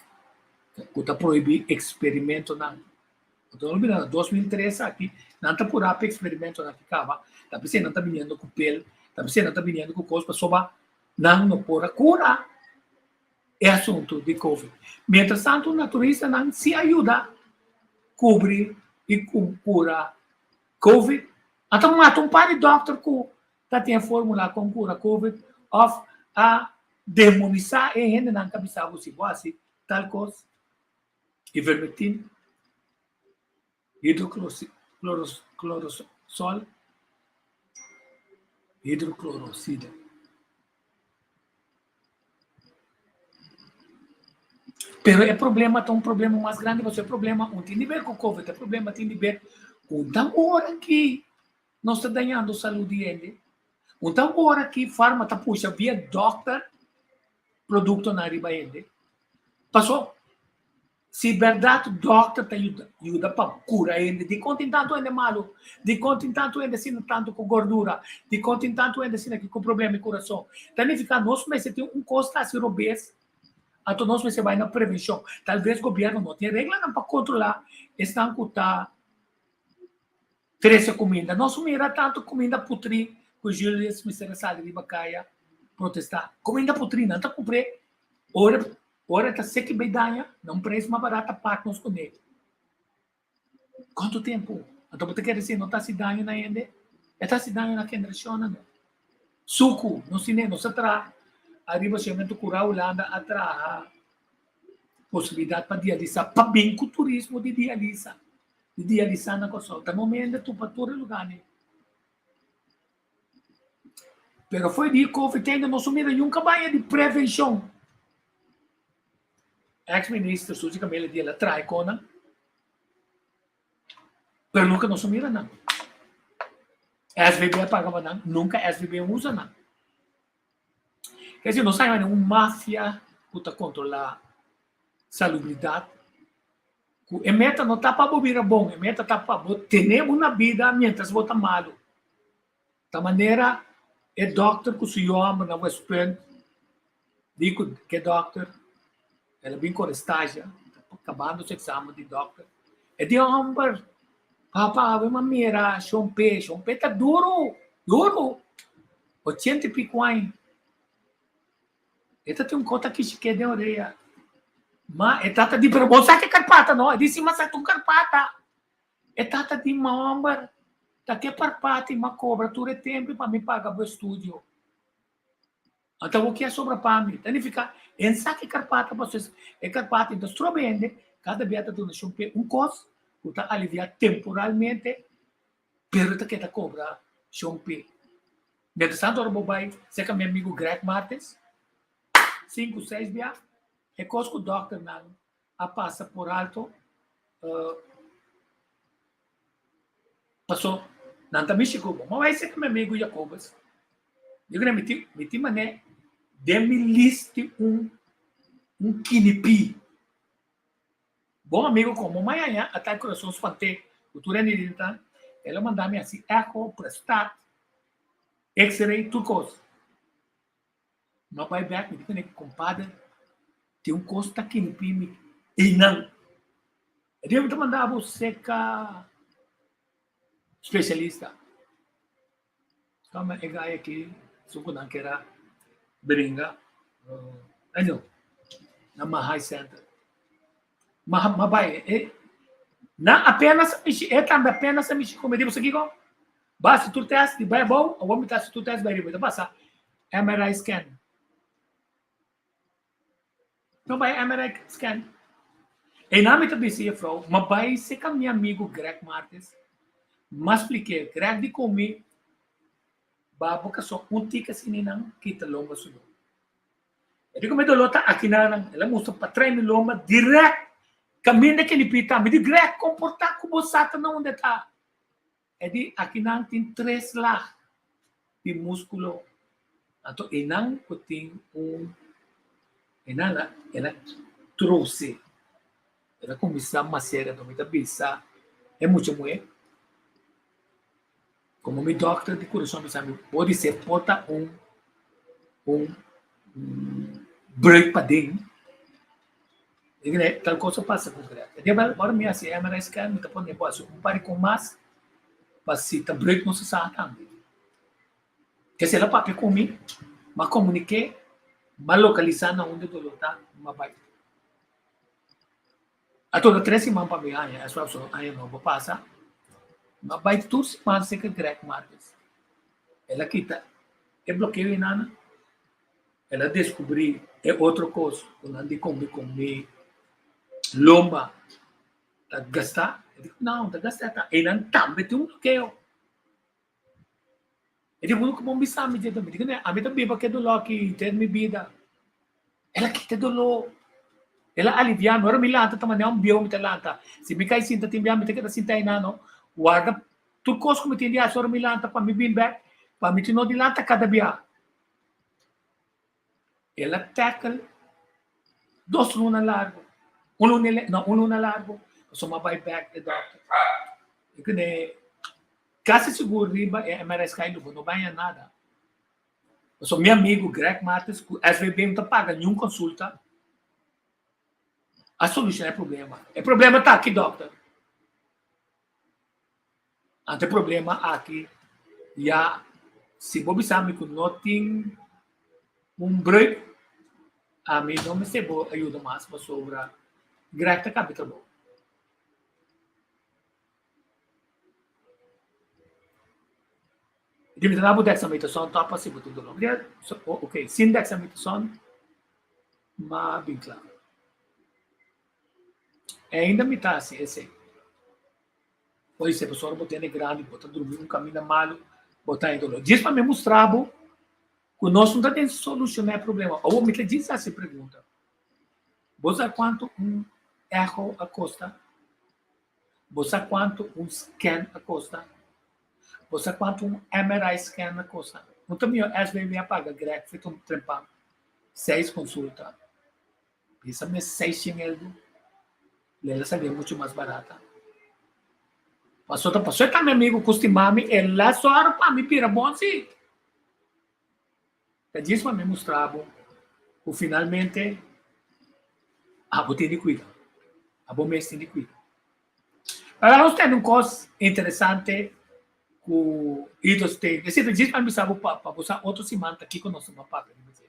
ku ta prohibí eksperimentonan. Anto no lubida na 2003 aki nan ta purá pa eksperimentonan aki kaba, ta p'esei nan ta biniendo ku pel, ta p'esei nan ta biniendo ku kos pasobra nan no por a kura. e asuntu di covid. Mientras tanto naturistanan si a yuda kubri i kura Covid. Anto mata un par di dòkter ku ta tin e fórmula kon kura Covid òf a demonisá e hendenan ku a bisa bo si bo hasi tal kos, ivermectin, hidroclorosol, hidroclorosida. Pero e problema ta un problema mas grandi pasobra e problema un tin di ber ku covid, e problema tin di ber ku un ta ora ki nos ta dañando salud di hende, un ta ora ki farma ta pusha via dokter produktonan riba hende. Paso Si bèrdat dòkter ta yuda yuda pa kura hende, dikon tin tantu hende malu? Dikon tin tantu hende asina tantu ku gordura? Dikon tin tantu hende asina ki ku problema di kurason? Ta nifiká nos mester tin un kos ta hasi robes, anto nos mester bai na prevenshon. Talves gobièrnu no tin reglanan pa kontrolá esnan ku ta trese kuminda. Nos mira tantu kuminda putrí ku Julius mester a sali riba kaya protestá. Kuminda putrí, nan ta kumpr'é ora Ora ta seki bay daña, na un prijs mas barat ta pak nos kuné. Kuantu tempu? Anto bo ta kere si no ta hasi daño na hende? E ta hasi daño na generashonnan. Suku, nos tine, nos a traha ariba siamentu kura Hulanda a traha posibilidat pa dialisa, pa bin ku turismo di dialisa, di dialisa na Kòrsou. Ta momento tur pa tur e lugarnan. Pero foi di Covid ainda nos no mira niun campaña di prevencion. Ex minister Suzy Camelia di el a trae con nan, pero nunca nos no mira nan. SVB a paga pa nan, nunca SVB a usa nan. Kesi nos a haña un mafia ku ta kontrolá salubridat, ku e meta no ta pa bo bira bon, e meta ta pa bo tene bo na bida miéntras bo ta malu. Ta manera e dòkter ku su yu hòmber na West Punt di ku ke dòkter, el a bin kore stasha, ta kabando su eksamen di dòkter. E di hòmber, Papa awe mi a mira Shon Pe, Shon Pe ta duru, duru! Ochenta i piku aña. E ta tin un kota kishik'é den orea. Ma e tata di, pero bo sa ke karpata no? E di, si, ma sa ta un karpata. E tata di, ma homber, ta ke parpata i ma kobra tur e tempu pa mi paga bo estudio. Anto bo kier sobra pa mi. Ta nifiká, e N sa ke karpata pasobra e karpata ta stroba hende, kada bia ta duna shon p'e un kos ku ta aliviá temporalmente Pero ta keda kobra shon p'e. Mientrastanto ora bo bai serka mi amigu Greg Martes, sinku seis bia, e kos ku dòkternan a pasa por alto, paso nan ta mishi ku bo. Ma bai serka mi amigu Jacobus, diku mi tin mi tin manera den mi list tin un un kinipi. Bon amigo como mañana a tal corazón spanté cu tur hende di ta, el a manda mi haci echo, prestat, x-ray, tur cos. Mi a bay bek, mi di cune, compadre, tin un cos ta kinpi mi eynan. E dia mi ta manda bo seca specialista. Toma e guy aki su ku nan kera bringa ay no na Mahay Center. Ma ma bai e nan apenas a mishi e tambe apenas a mishi ku mi di bo sa kiko ba hasi tur test di bai abou awor mi ta hasi tur test bai riba mi ta pasa MRI scan. No bai MRI scan. Einan mi ta bisa jefrouw, ma bai seka mi amigu Greg Martes, m'a splik'é, Greg di ku mi ba bo kaso un tika asina nan kita lomba su doló. E di ku mi doló ta akinanan, el a mustra pa trae mi lomba dirèkt kaminda ke lipita. Mi di, Greg, komportá ku bo sa ta na unda e ta. E di akinan tin tres lag di múskulo. Anto einan ku tin un einan la el a trose, el a kuminsá masera. Anto mi ta bisa e mucha muhé, komo mi dòkter di kurason a bisa mi, bo di ser por ta un un breuk paden. Tal kos a pasa ku Greg. E dia ora mi hasi MRI scan mi ta pone bo hasi un par di kon mas pa si ta breuk nos a sa tambe. Kese el a papia ku mi, m'a komuniké, m'a lokalisá na unda e doló ta, m'a bai. A tuma tres siman pa mi haña eswap so aña nobo pasa. Ma bai tur siman serka Greg Martens. El a kita e blokeo einan. El a deskubrí e otro kos ku nan di komi ku mi lomba ta gastá. E di, No, ta gastá ta. Einan tambe tin un blokeo. E di, Bo no bisa mi dje. Mi di, Ami ta biba ku e doló aki henter mi bida. El a kita e doló. El a aliviá mi. Ora mi lanta ta manera un bieu mi ta lanta. Si mi kai sinta tin bia mi ta keda sinta einan no. Warda tur kos ku mi tin di hasi ora mi lanta pa mi bin bèk, pa mi tin no di lanta kada bia. El a tackle dos luna largo, un luna, no, un luna largo, pasobra mi a bai bèk e dòkter. E kende kasi sigur riba e MRI scan lo bo no baña nada. Pasobra mi amigu Greg Martens ku SVB no ta paga niun konsulta a solushoná e problema. E problema ta aki dòkter. Ante e problema aki ya si bo bisa mi ku no tin un breuk ami no mester bo ayuda mas pasobra Greg ta kaba e trabou. Di mi ta dabo dexamethasone tòg pa si bo tin doló. Ok, sin dexamethasone m'a bin kla. Ainda mi ta hasi esei. Poi si e persona bo tene grandi, bo ta drumi un kaminda malu, bo ta haña doló. Djis pa mi mustra bo ku nos no ta den solushoná e problema. Awor mi ta djis hasi e pregunta, Bo sa kuantu un echo a kosta? Bo sa kuantu un scan a kosta? Bo sa kuantu un MRI scan a kosta? No ta mihó SBB a paga Greg for un trempan seis konsulta? Bisa mes seishen eldu, el a sali mucho mas barata. Paso ta paso e ta mi amigo ku stima mi, el a sòru pa mi bira bon si. Ta djis pa mi mustra bo ku finalmente abo tin di kuida, abo mes tin di kuida. Pero nos tende un kos interesante ku Idos tin. Esei ta djis pa mi bisa bo pa bo sa otro siman ta kiko nos ta papia riba dje.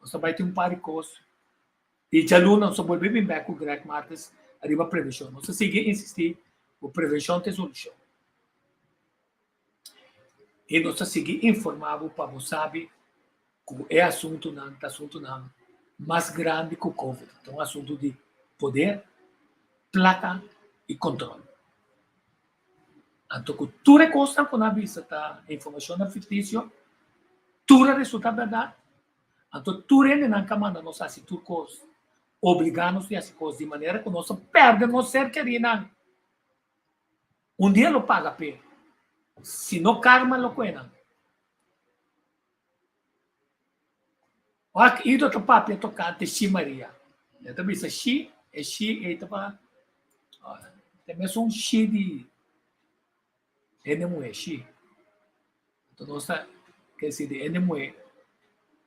Nos ta bai tin un par di kos i djaluna nos ta bolbe bin bek ku Greg Martes riba prevenshon. Nos ta sigui insistí ku prevenshon ta e solushon. I nos ta sigui informá bo pa bo sabi ku e asuntunan ta asuntunan mas grandi ku Covid. Ta un asuntu di poder, plaka i kontròl. Anto ku tur e kosnan ku nan a bisa ta informashonnan fiktisio, tur a resultá bèrdat. Anto tur hendenan ka manda nos hasi tur kos, obligá nos di hasi kos di manera ku nos ta pèrdè nos ser kerínan. Un dia lo paga p'e, si no karma lo kue nan. Wak Ido ta papia tokante Shi Maria. E ta bisa Shi, e Shi ei ta pa ta mesun Shi di hende muhé, Shi. Anto nos ta ke si di hende muhé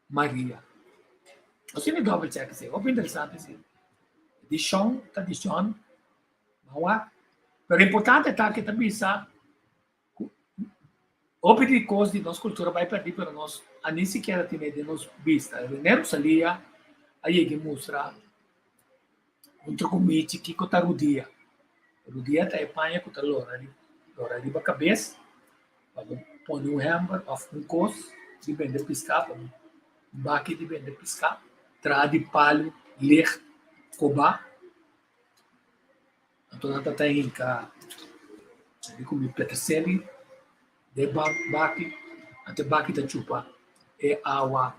Maria. Nos tin di double check esei, hopi interesante esei. Di Shon ta di Shon, ban wak. Pero importante ta ke ta bisa Ku hopi di kos di nos kultura bai pèrdí pero nos a ni sikiera tene den nos bista. René Rosalia a yega i mustra hunto ku Michi kiko ta rudia. Rudia ta e paña ku ta lora lora riba kabes pa bo pone un hèmber òf un kos di bende piská pa un baki di bende piská traha di palu ligt kobá. Anto nan ta ta hinka di ku mi peterseli den baki, anto e baki ta chupa e awa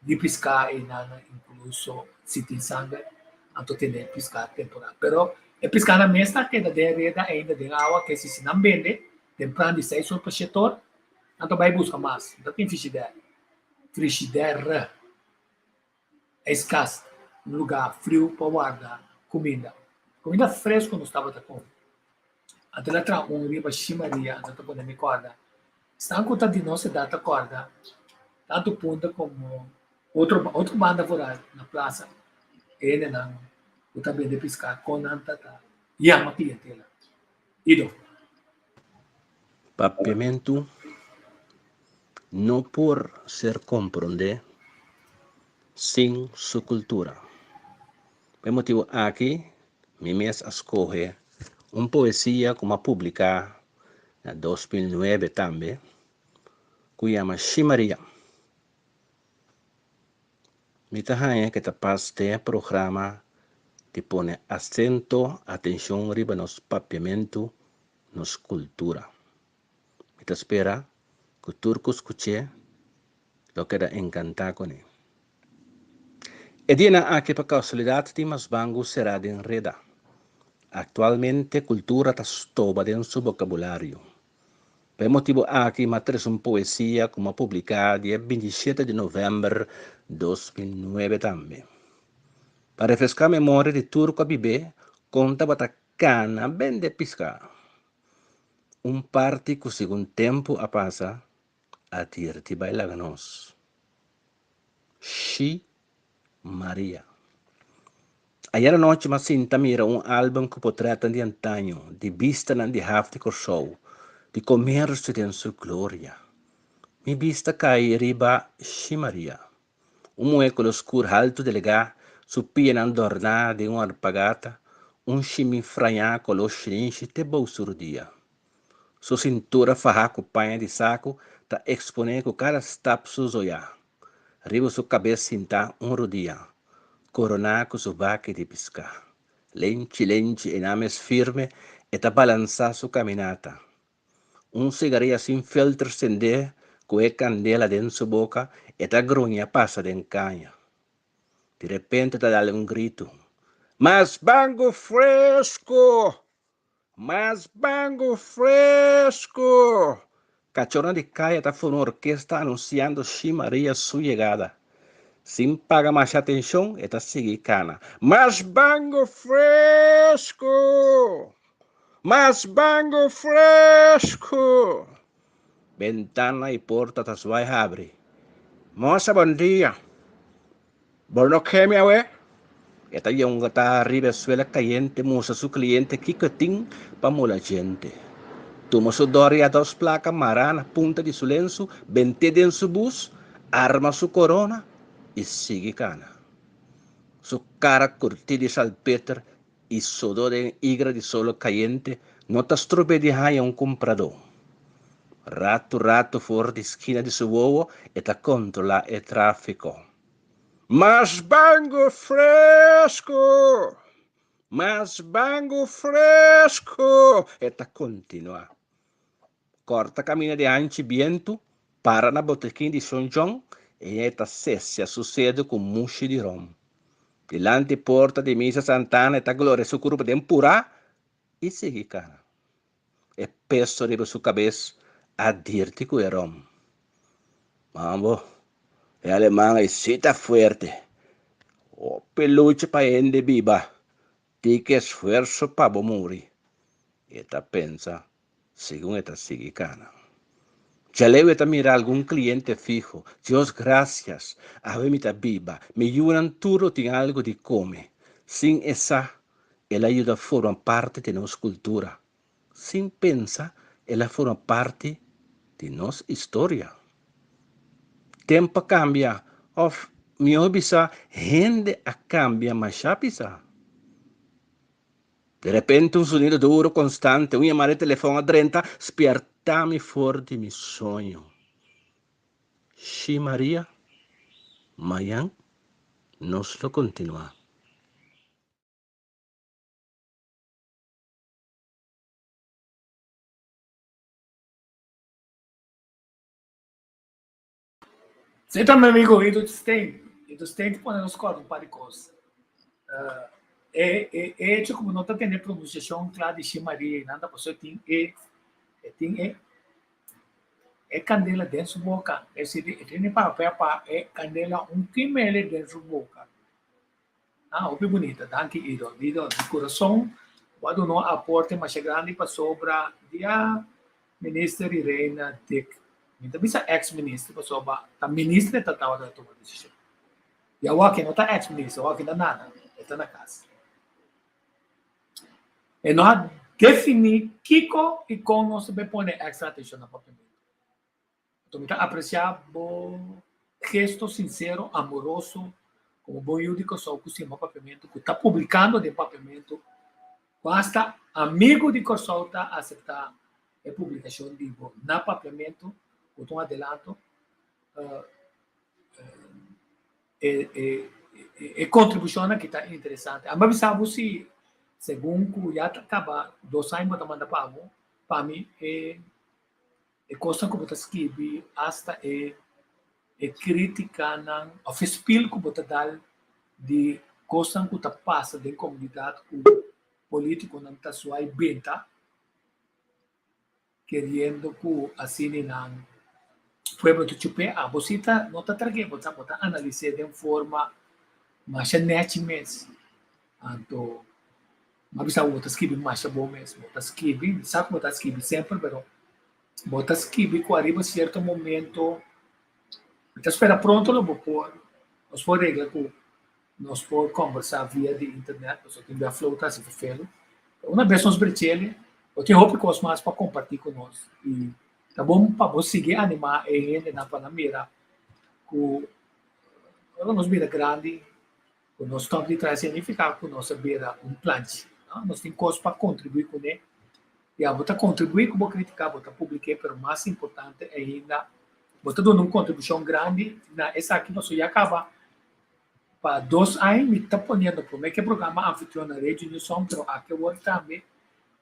di piská einan inkluso si tin sanger, anto tene e piská temporal. Pero e piskanan mes ta keda den reda ainda den awa ke si si nan bende tempran di seis or pa shete or, nan ta bai buska mas. No ta tin frishider, frishider. Es kas un lugá friu pa warda kuminda. Kuminda fresku nos tabata kome. Anto el a traha un riba Shi Maria, anto ta pone mi kòrda. Esnan ku ta di nos edat ta kòrda, tantu Punta komo otro otro banda foral na plasa, e hendenan ku ta bende piská kon nan ta ta yama klientela. Ido. Papiamentu no por ser komprondé sin su kultura. Pa e motibu aki mi mes a skohe un poesia ku mi a publiká. na 2009 tambe ku yama Shi Maria. Mi ta haña ku ta pas den e programa di pone asento, atenshon riba nos papiamentu, nos kultura. Mi ta spera ku tur ku skuch'é lo keda enkantá kuné. E dianan aki pa kasualidat tin mas bangu será den reda. Aktualmente kultura ta stoba den su bokabulario. Pa e motibu aki m'a trese un poesia ku m'a publiká dia 27 di novèmber 2009 tambe. Pa refreská memoria di tur ku a bib'é kon tabata kana bende piská. Un parti ku segun tempu a pasa a dirti bai laga nos. Shi Maria. Ayera nochi m'a sinta mira un album ku potretnan di antaño, di bistanan di haf di Kòrsou, di komersio den su gloria. Mi bista kai riba Shi Maria, un muhé koló skur haltu delegá, su pianan dòrná den un alpagata, un shimi frañá koló shirinshi te bou su rudia. Su sintura fahá ku paña di saku ta eksponé ku kada stap su zoyá. Riba su kabes sintá un rudia, koroná ku su baki di piská. Lenchi lenchi e nan mes firme e ta balansá su kaminata. Un sigaria sin filter sendé ku e kandela den su boka e ta gruña pasa den kaña. Di repente ta dal un gritu, Mas bangu fresku! Mas bango fresco! Cachornan di caya ta forma un orkesta anunciando Shi Maria su yegada. Sin paga masha atencion e ta sigui cana, Mas bango fresco! Mas bango fresco! Bentana y porta ta zwai habri. Mosa bon dia! Bo no keme awe? E ta yonga ta riba e suela kayente mustra su kliente kiko e tin pa mula djente. Tuma su dòria dos plaka mará na punta di su lensu, bent'é den su bus, arma su korona i sigui kana. Su kara kurtí di salpeter i sodó den igra di solo kayente no ta strob'é di haña un kumpradó. Ratu ratu for di skina di su wowo e ta kontrolá e tráfiko. Mas bango fresco! Mas bango fresco! E ta kontinuá. Kòrta kaminda di hanchi bientu, para na botekin di Shon John i e ta sesia su sedu ku mushi di rom. Dilanti porta di misa Santana e ta gloria su kurpa den purá i sigui kana. E peso riba su kabes a dirti ku e rom. Mambo, e aleman ei si ta fuerte. Hopi lucha pa hende biba, tiki esfuerso pa bo muri, e ta pensa segun e ta sigui kana. Djaleu e ta mira algun kliente fiho. Dios grasias, awe mi ta biba, mi yunan tur lo tin algu di kome. Sin e sa, El a yuda forma parti di nos kultura. Sin pensa el a forma parti di nos historia. Tempu a kambia, òf mihó bisa hende a kambia mashá pisá. De repente un sonido duro, konstante, un yamada di telefòn a drenta spièrta mi for di mi soño. Shi Maria, mañan nos lo kontinuá. Esei ta mi amigo Ido Stein. Ido Stein ta pone nos kòrda un par di kos. E e hecho ku bo no ta tene pronunsiashon kla di Shi Maria i nan ta pasobra e tin e e tin e e kandela den su boka. Es decir, e tene papia pa e kandela un kimele den su boka. Ah, hopi bunita. Danki Ido. Ido, di kurason bo a duna un aporte masha grandi pasobra dia Minister Irene Dick, mi ta bisa ex minister pasobra ta minister e ta tabata tuma desishon. I awor no ta ex minister, awor ta nada, e ta na kas. E no a definí kiko i kon nos ta bay pone extra atenshon na papiamentu. Anto mi ta apresiá bo gesto sinsero, amoroso, komo bon yu di Kòrsou ku stima papiamentu, ku ta publikando den papiamentu, ku asta amigu di Kòrsou ta aseptá. e publikashon di bo na papiamentu, ku ta un adelanto. E e e kontribushonnan ki ta interesante. Amba bisa bo si segun ku ya ta kaba dos aña bo ta manda pa bo, pa mi e e kosnan ku bo ta skibi asta e e kritikanan òf e spil ku bo ta dal di kosnan ku ta pasa den komunidat ku polítikonan ta suai benta keriendo ku asina nan pueblo ta chup'é. Abo si ta no ta trag'é, bo ta bo ta analis'é den forma masha nèchi mes. Anto m'a bisa bo ta skibi masha bon mes, bo ta skibi, mi sa ku bo ta skibi semper pero bo ta skibi ku ariba sierto momento mi ta spera pronto lo bo por nos por regla ku nos por kombersá via di internet pasobra tin bia flow ta hasi ferfelu. Una bes nos brech'el bo tin hopi kos mas pa kompartí ku nos i ta bon pa bo sigui animá e hendenan pa nan mira ku ora nos bira grandi ku nos stòp di traha signifiká ku nos a bira un planchi. Nos tin kos pa kontribuí kuné. Ya, bo ta kontribuí ku bo kritiká, bo ta publik'é, pero mas importante ainda bo ta duna un kontribushon grandi na esaki pasobra ya kaba pa dos aña mi ta poniendo, promé ku e programa anfitrion na Radio New Song, pero aki awor tambe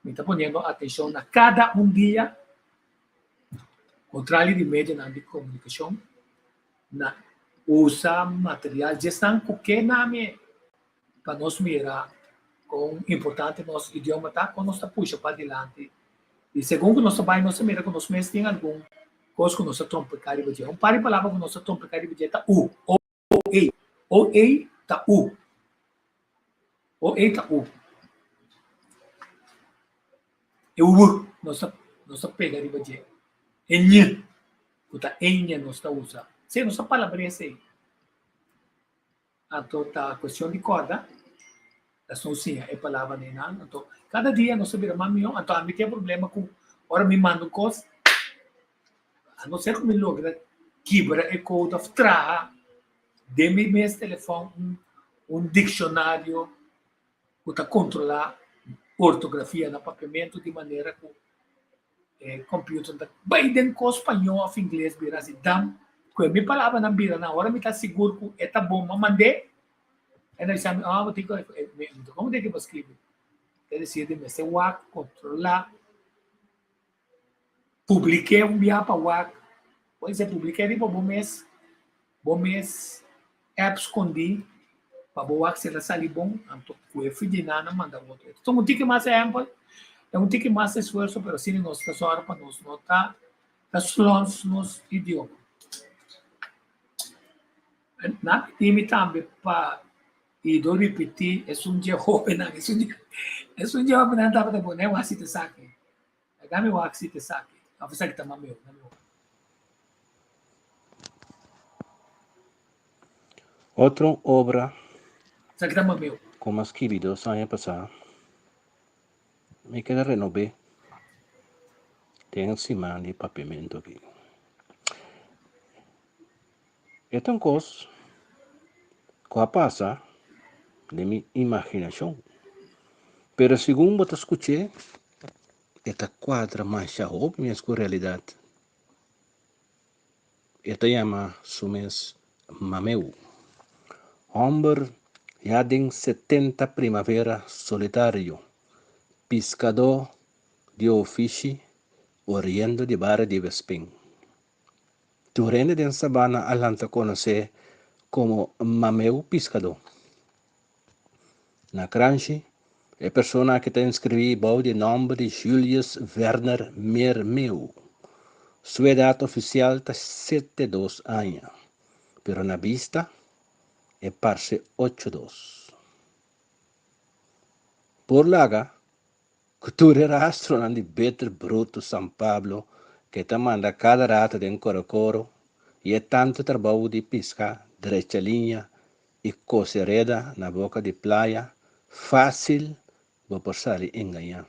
mi ta poniendo atenshon na kada un dia, kontrali di medionan di komunikashon, na usa material djesnan ku ke nami pa nos mira kon importante nos idioma ta, kon nos ta pusha padilanti. I segun ku nos ta bai nos ta mira ku nos mes tin algun kos ku nos ta trompeká riba dje. Un par di palabra ku nos ta trompeká riba dje ta u, o, ei. O, ei ta u. O, ei ta u. E u nos ta nos ta pega riba dje. E ñ ku ta eña nos ta usa. Sí, nos ta palabra esei. Anto ta cuestion di corda, las no siña e palabra nenan. Anto cada dia nos ta bira mas mihó. Anto ami tin e problema cu ora mi manda un cos, a no ser cu mi logra kibra e code of traha den mi mes telefon un un diccionario cu ta controla ortografia na papiamento di manera cu E computer ta bay den cos spañó of ingles bira asi dam cu e mi palabranan bira nan ora mi ta sigur cu e ta bon ma mand'é e na bisa mi oh bo tin cu mi ta como tin cu bo scribi ta decir di mester wak controla publike un bia pa wak pode ser publike riba bo mes bo mes app scondi pa bo wak si el a sali bon, anto cu e fidinana manda otro. E ta un tiki mas ehempel, ta un tiki mas esfuerso, pero asina nos ta sòru pa nos no ta ta slons nos idioma. Nan a pidi mi tambe pa ido ripití esun dje hóbennan, esun dje esun dje hóbennan tabata pone wak si ta esaki. Laga mi wak si ta esaki. Of esaki ta mameu, na mi wak. Otro obra Esaki ta mameu. ku mi a skibi dos aña pasá, mi keda renob'é den siman di papiamentu aki. E ta un kos ku a pasa den mi imaginashon, pero segun bo ta skuch'é, e ta kuadra masha hopi mes ku realidat. E ta yama su mes Mameu. Hòmber ya den setenta primavera solitario, piskadó di ofishi oriendo di bario di Vespin. Tur hende den Sabana a lanta konosé komo Mameu Piskadó. Na Kranshi, e persona aki ta inskribí bou di nòmber di Julius Werner Meermeeuw. Su edat ofisial ta 72 aña, pero na bista e parse ocho dos. Por laga ku tur e rastronan di beter brutu San Pablo ke ta manda kada rato den Korokoro i e tantu trabou di piska drecha liña i kose reda na boka di playa, fásil bo por sali engañá.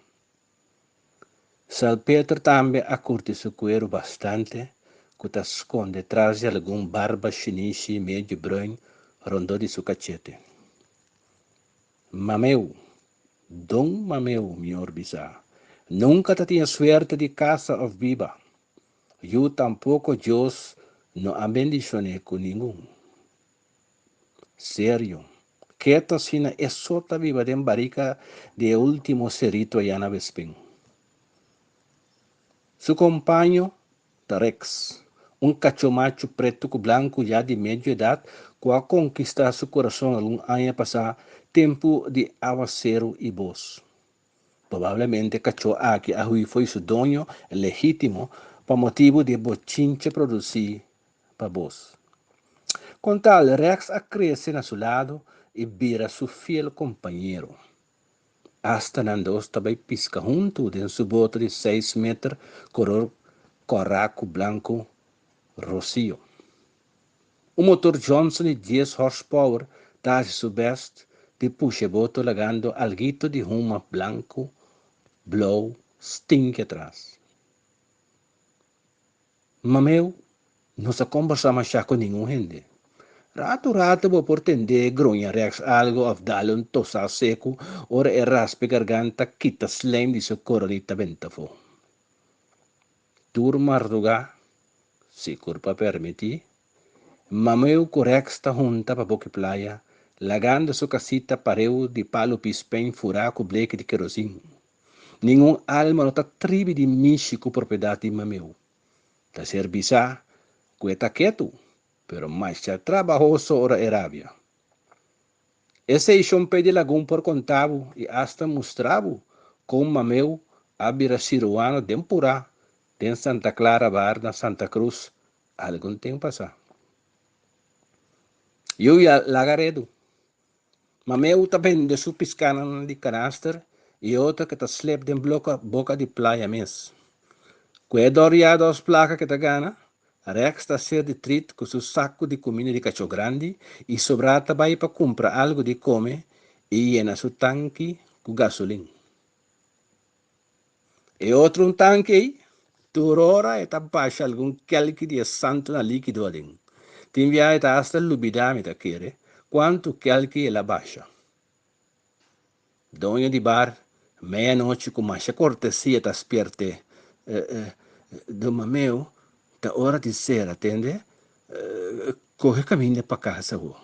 Salpeter tambe a kurti su kueru bastante ku ta skonde tras di algun barba shinishi medio bruin rondó di su kachete. Mameu, Don Mameu, mior bisa. Nunka ta tin suerte di kasa òf biba. Yu tampoko Dios no a bendishon'é ku ningun. Serio, ketu asina e so ta biba den barika di e último serito ayá na Bespin. Su kompaño ta Rex, un kachó machu pretu ku blanku ya di medio edat ku a konkistá su kurason algun aña pasá tempu di awaseru i bos. Probablemente e kachó aki a hui fo'i su doño legítimo pa motibu di e bochincha produsí pa bos. Kon tal, Rex a krese na su lado i bira su fiel kompañero. Asta nan dos ta bai piska huntu den su boto di seis meter koror kòrá ku blanku rosio. Un motor Johnson di dies horsepower ta hasi su bèst di pusha e boto lagando alguito di huma blanku blou stinki atras. Mameu no sa kombersá mashá ku ningun hende. Ratu ratu bo por tend'é gruña rèks algu òf dal un tosá seku ora e raspa e garganta kita slijm di su koronita benta afó. Tur mardugá, si kurpa permití, Mameu ku Rèks ta hunta pa boki playa, lagando su kasita pareu di palu pispein furá ku bleki di kerosin. Ningun alma no ta tribi di mishi ku propiedat di Mameu. Ta ser bisá ku e ta ketu, pero masha trabahoso ora e rabia. Esei Shon Pedi Lagun por konta bo i asta mustra bo kon Mameu a bira siruano den purá den Santa Clara Bar na Santa Cruz algun tempu pasá. Yu ya laga redu. Mameu ta bende su piskánan di kanaster i e otro ke ta slep den boka di playa mes. Ku e dòriá dòs plaka ke ta gana, Rex ta ser di trit ku su saku di kuminda di kachó grandi i sobrá ta bai pa kumpra algu di kome i yena su tanki ku gasolin. E otro un tanki ei, tur ora e ta basha algun kelki di e santunan líkido aden. Tin biaha e ta asta lubidá, mi ta kere, kuantu kelki el a basha. Doño di bar, meianochi ku masha kortesia ta spiert'é, Don Mameu, ta ora di sera, tende? Kohe kaminda pa kas awor.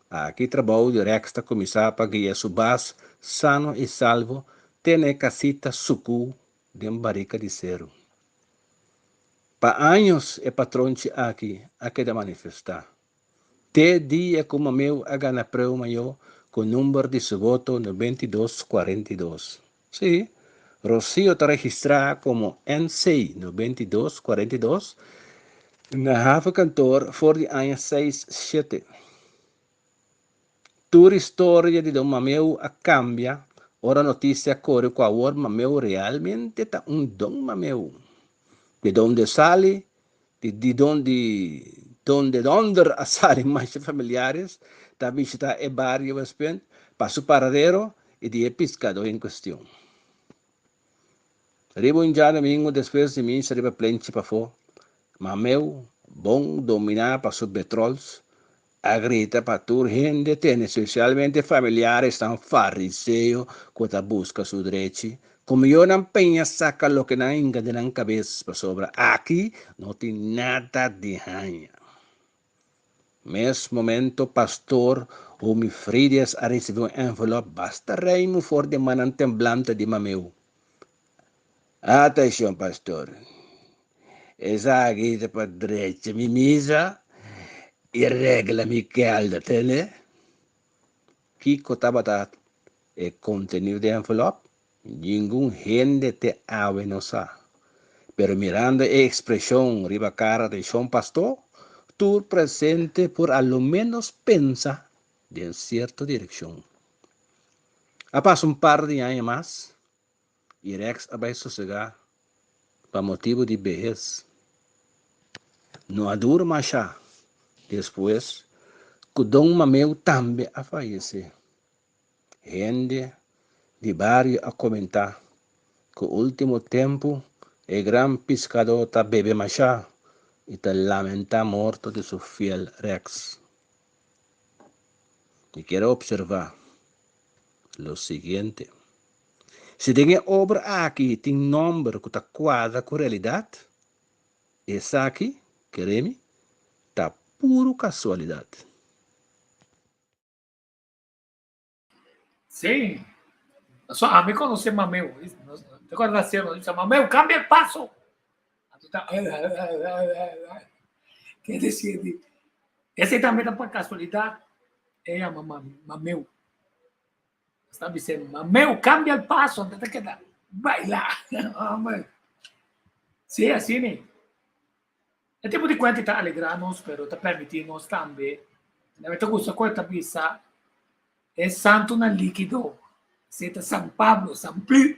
Aki trabou di Rex ta kuminsá pa guia su bas sano i salvo te na e kasita sukú den barika di seru. Pa años e patronchi aki a keda manifestá. Te dia ku Mameu a gana preu mayó ku number di su voto 92 42. Sí, Rocío ta registrá komo NC 92 42 na havenkantoor for di aña seis shete. Tur historia di Don Mameu a kambia ora notisia a kore ku awor Mameu realmente ta un Don Mameu. Di donde sali Di di donde donde donder a sali masha familiares ta bishita e bario Westpunt pa su paradero y di e piscado en cuestion. Riba un djadomingo despues di misa riba plenchi pafó, Mameu, bon dominá pa su betrols, a grita pa tur hende tene, spesialmente familiaresnan fariseo ku ta buska su drechi, ku mihó nan peña saka loke nan hinka den nan kabes, pasobra aki no tin nada di haña. Mes momento pastor Humifrides a risibí un envelòp basta reimu for di mannan temblante di Mameu. Atenshon pastor, esaki ta pa drecha mi misa i regla mi kelder, tende? Kiko tabata e kontenido di e envelop? Ningun hende te awe no sa. Pero mirando e ekspreshon riba kara di shon pastor, tur presente por a lo ménos pensa den sierto direkshon. A pasa un par di aña mas i Rex a bai sosegá pa motibu di behes. No a dura mashá despues ku Don Mameu tambe a fayesé. Hende di bario a komentá ku último tempu e gran piskadó ta bebe mashá i ta lamentá morto di su fiel Rex. Mi kier a observá lo siguiente. Si den e obra aki tin nòmber ku ta kuadra ku realidat, esaki, kere mi, ta puru kasualidat. Sí. So, ami konosé Mameu. Te acuerdas la sierva? Dice, Mameu, cambia el paso. Quiere decir, ese también está por casualidad. Ella llama Mameu. Está diciendo, Mameu, cambia el paso. Te queda baila. Sí, así ni. E tipo di kuenta ta alegrá nos, pero ta permití nos tambe. Mi ta gusta ku e ta bisa e santunan líkido, esei ta San Pablo, San Plu,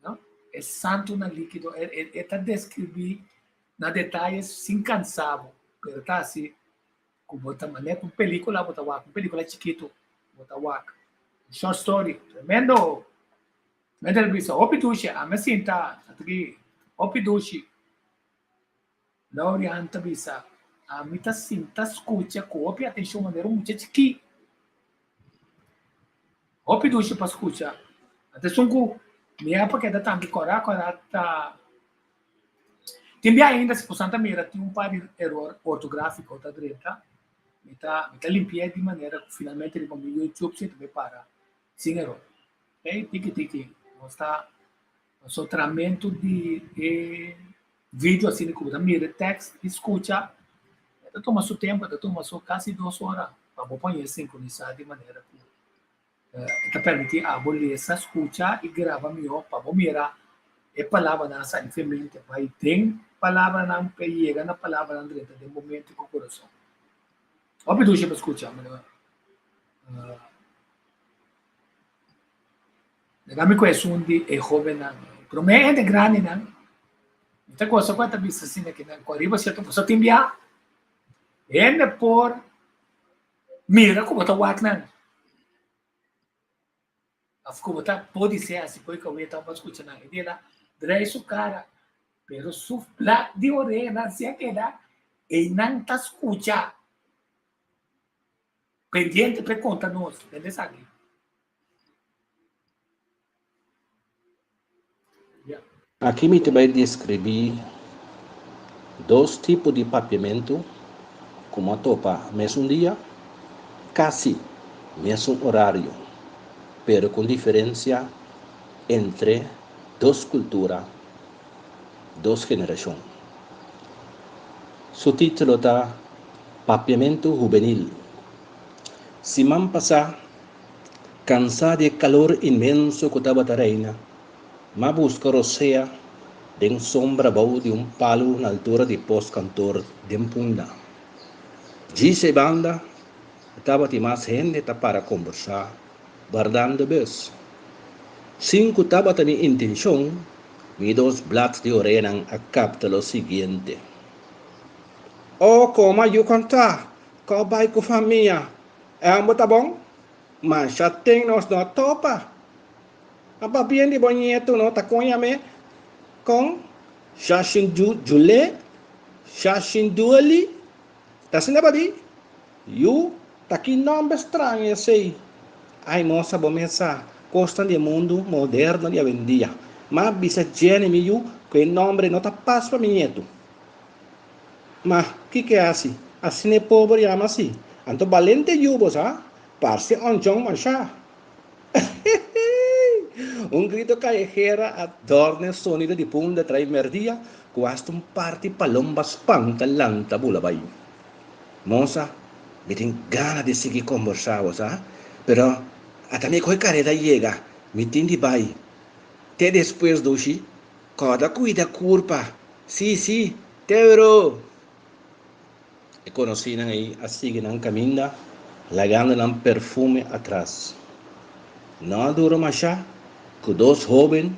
no? E santunan líkido, e e ta deskribí na detaye sin kansa bo, pero ta hasi ku bo ta manera ku un pelíkula bo ta wak, un pelíkula chikitu bo ta wak, un short story, tremendo. Mester bisa hopi dushi, ami a sinta aki hopi dushi. Laurian ta bisa, Ami ta sinta skucha ku hopi atenshon manera un mucha chikí. Hopi dushi pa skucha. Anto esun ku mi a pa keda tambe kòrá kòrá ta tin bia ainda si bosan ta mira tin un par di eror ortográfiko ta drenta. Mi ta mi ta limpi'é di manera ku finalmente riba mi YouTube si ta bai para sin eror. Ey, tiki tiki, nos ta nos tramento di e video asina ku bo ta mira e tekst i skucha, e ta tuma su tempu, e ta tuma su kasi dos ora pa bo pone sinkronisá di manera ku e ta permití abo lesa, skucha i graba mihó pa bo mira e palabranan a sali for mente bai den palabranan pa e yega na palabranan drenta den bo mente ku kurason. Hopi dushi pa skucha. Laga mi ku esun di e hóbennan. Promé hende grandinan, mi ta gosa ku e ta bisa asina ki nan ku ariba sierto pasobra tin bia hende por mira ku bo ta wak nan òf ku bo ta por di ser hasi ku e kaweta òf bo a skucha nan. E di ela drai su kara pero su plat di orehanan si a keda einan ta skucha. Pendiente p'e konta nos den esaki. Aki mi ta bai deskribí dos tipo di papiamentu ku mi a topa mesun dia, kasi mesun orario, pero ku un diferensia entre dos kultura, dos generashon. Su título ta Papiamentu Hubenil. Siman pasá, kansá di e kalor inmenso ku tabata reina, m'a buska rosea den sombra bou di un palu na altura di postkantor den Punda. Djis ei banda tabatin mas hende ta para kombersá, wardando bus. Sin ku tabata mi intenshon, mi dos blat di oreanan a kapta lo siguiente. Oh, koma yu kontá, kò bai ku famia, èmbo ta bon? Masha ten nos no topa. A papia di bo nietu no ta koña me kon Shashin Jule, Shashin Dueli, ta asina bo di? Yu, ta ki nomber straño esei? Ai mosa bo mes sa, kosnan di e mundu moderno di awendia. M'a bisa Jenny mi yu ku e nomber ei no ta pas pa mi nietu. Ma, kiko e hasi? Asina e pober yama si. Anto balente yu bo sa, parse onchon mashá. Un grito kayehera a dòrna e sonido di punda trai mèrdia ku asta un parti palomba spanta lanta bula bai. Mosa, mi tin gana di sigui kombersá bo sa, pero ata mi kohe kareda yega, mi tin di bai. Te despues dushi, kòrda kuida kurpa. Sí, sí, te bro! E konosínan ei a sigui nan kaminda, lagando nan perfume atras. No a dura mashá ku dos hóben,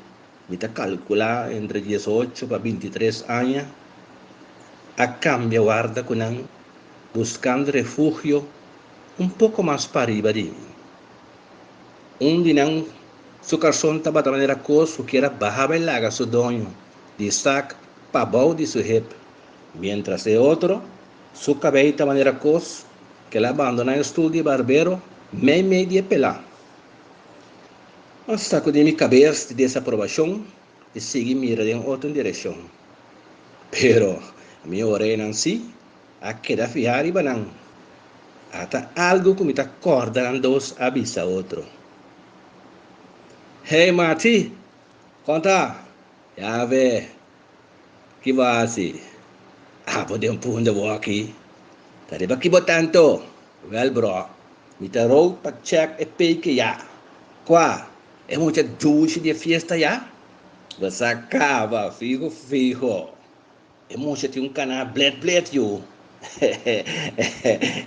mi ta kalkulá entre diesocho pa bintitres aña, a kambia warda ku nan, buskando refugio un poko mas pariba di mi. Un di nan su karson tabata manera kos ku kier a baha bai laga su doño di sak pabou di su hep, miéntras e otro su kabei ta manera kos ku el a bandoná e stul di e barbero meimei di e pelá. M'a sakudí mi kabes di desaprobashon i sigui mira den otro direkshon. Pero mi orenan sí a keda fihá riba nan. Ata algu ku mi ta kòrda nan dos a bisa otro. Hey Mati, kon ta? Ya ve, ki bo a hasi? Abo den punda bo aki? Ta riba ki bo ta anto? Wèl bro, mi ta rood pa chèk e peke ya. Kua? E mucha dushi di e fiesta ya? Bo sa kaba, fiho fiho. E mucha tin un kana blet blet yu.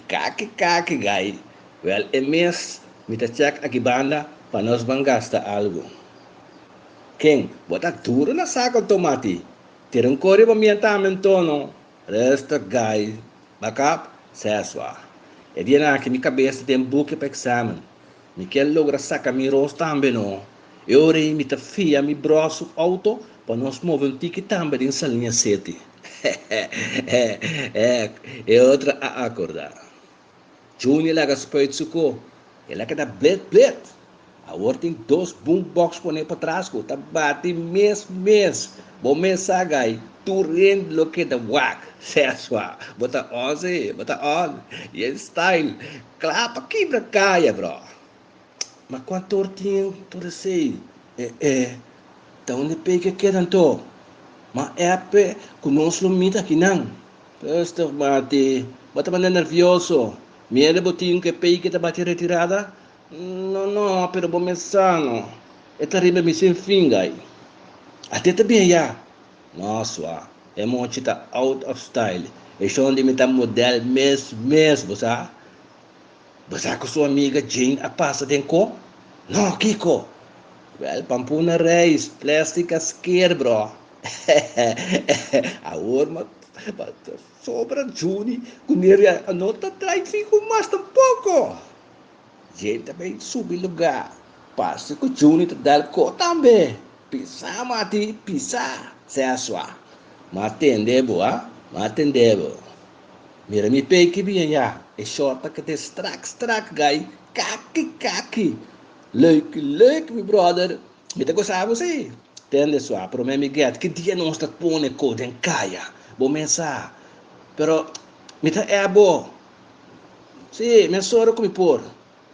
Kaki kaki gai. Wèl e mes mi ta chèk aki banda pa nos ban gasta algu. Ken, bo ta duru na sako tomati. Tira un kori bo mienta mi ntono. Rustig gai. Bakap, seswa. E dianan aki mi kabes ta den buki pa eksamen. Mi kier logra saka mi ros tambe no. E ora ei mi ta fia mi bro su auto pa nos move un tiki tambe den Saliña City. Hehehehe e otro a acorda. Juni laga spuit su ko. El a keda blet blet. Awor tin dos boombox pone patras ku ta bati mes mes. Bo mes sa gai, tur hende lo keda wak. Seswa, bo ta on si, bo ta on. Yen style. Kla pa kibra kaya bro. Ma kuantor tin tur esei? E e ta unda pei ke keda anto? Ma epe ku nos lo mita akinan. Rustig mati, bo ta manda nervioso. Miedo bo tin ku e pei ke ta bati retirada? No no, pero bo mes sa no. E ta riba mi sin fin gai. Ate ta bien ya. No swa, e mochi ta out of style. E shon di mi ta model mes mes, bo sa. Bo sa ku su amiga Jane a pasa den ko? No, kiko? Wel, pampuna reis, plastic a sker, bro. Awor ma sobra Juni ku Neria no ta trai fiho mas tampoko. Jane ta bay subi lugar. Parce cu Juni ta dal co tambe. Pisa, Mati, pisa, Seswa. Ma tende bo, ha? Ma tende bo. Mira mi peki bien ya. E short ta kete strak strak, guy. Kaki kaki. Leuk, leuk, mi brother. Mi ta gosa bo si. Tende, swa, prome mi get. Ki dia nos ta pone co den caya? Bo mes sa. Pero mi ta ebo. Sí, mi a sora ku mi por.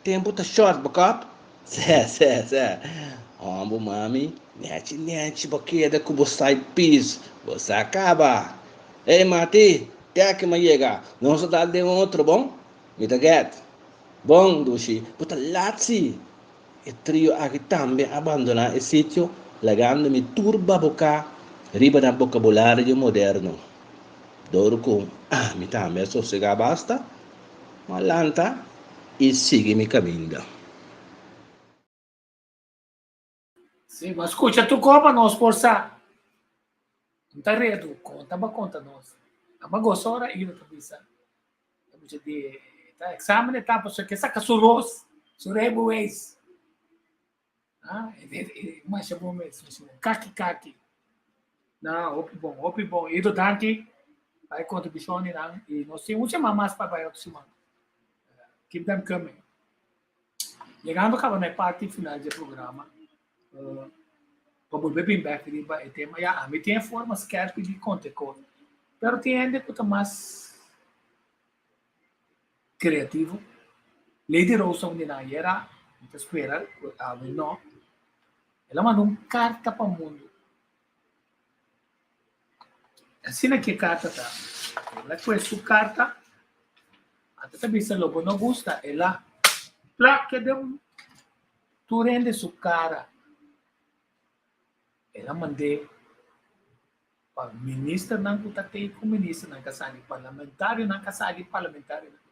Tempu ta short, bo kòp? Sè, sè, sè. Hòmbu, mami, nèchi nèchi bo keda ku bo side piece. Bo sa kaba. Ey, Mati, te aki mi a yega. Nos a dal den otro, bon? Mi ta gèt. Bon, dushi, bo ta lat si. E trio aki tambe a bandoná e sitio, lagando mi tur baboká riba nan bokabulario moderno. Dor ku ami tambe a sosegá basta, m'a lanta i sigui mi kaminda. Sí, ma skucha tur koba nos por sa. N ta redu, konta ba konta nos. Ama gosa ora Ida ta bisa. Ta bisa di ta examen e ta pasobra ke saka su ros, su rijbewijs. Ah, e masha bon mes, masha bon. Kaki kaki. Na, hopi bon, hopi bon. Ido, danki pa e kontribushon di nan. I nos tin un siman mas pa bai otro siman. Keep them coming. Yegando kaba na e parti final di e programa, pa bolbe bin bek riba e tema, ya, ami tin e forma skerpi di konta e kos, pero tin hende ku ta mas kreativo. Lady Rosa un di nan ayera, mi ta spera ku awe no, el a manda un karta pa mundu. Asina ki e karta ta. El a kue su karta, anto ta bisa lo bo no gusta, el a plak den tur hende su kara. El a mand'é pa ministernan ku ta tei ku ministernan ka sali, parlamentarionan ka sali, parlamentarionan.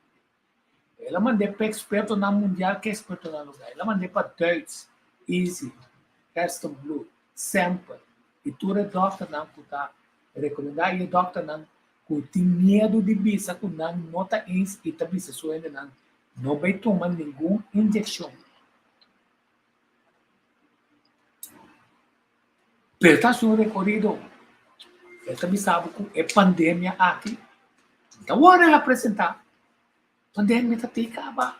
El a mand'é pa ekspertonan mundial ku ekspertonan lokal. El a mand'é pa Duits, Easy, Gerstenbluth, Semper i tur e dòkternan ku ta rekomendá i e dòkternan ku tin miedu di bisa ku nan no ta eens i ta bisa su hendenan no bai tuma ningun inyekshon. Pero ta hasi un rekorido. El ta bisa bo ku e pandemia aki ta wòrdu el a presentá. Pandemia ta tin kaba.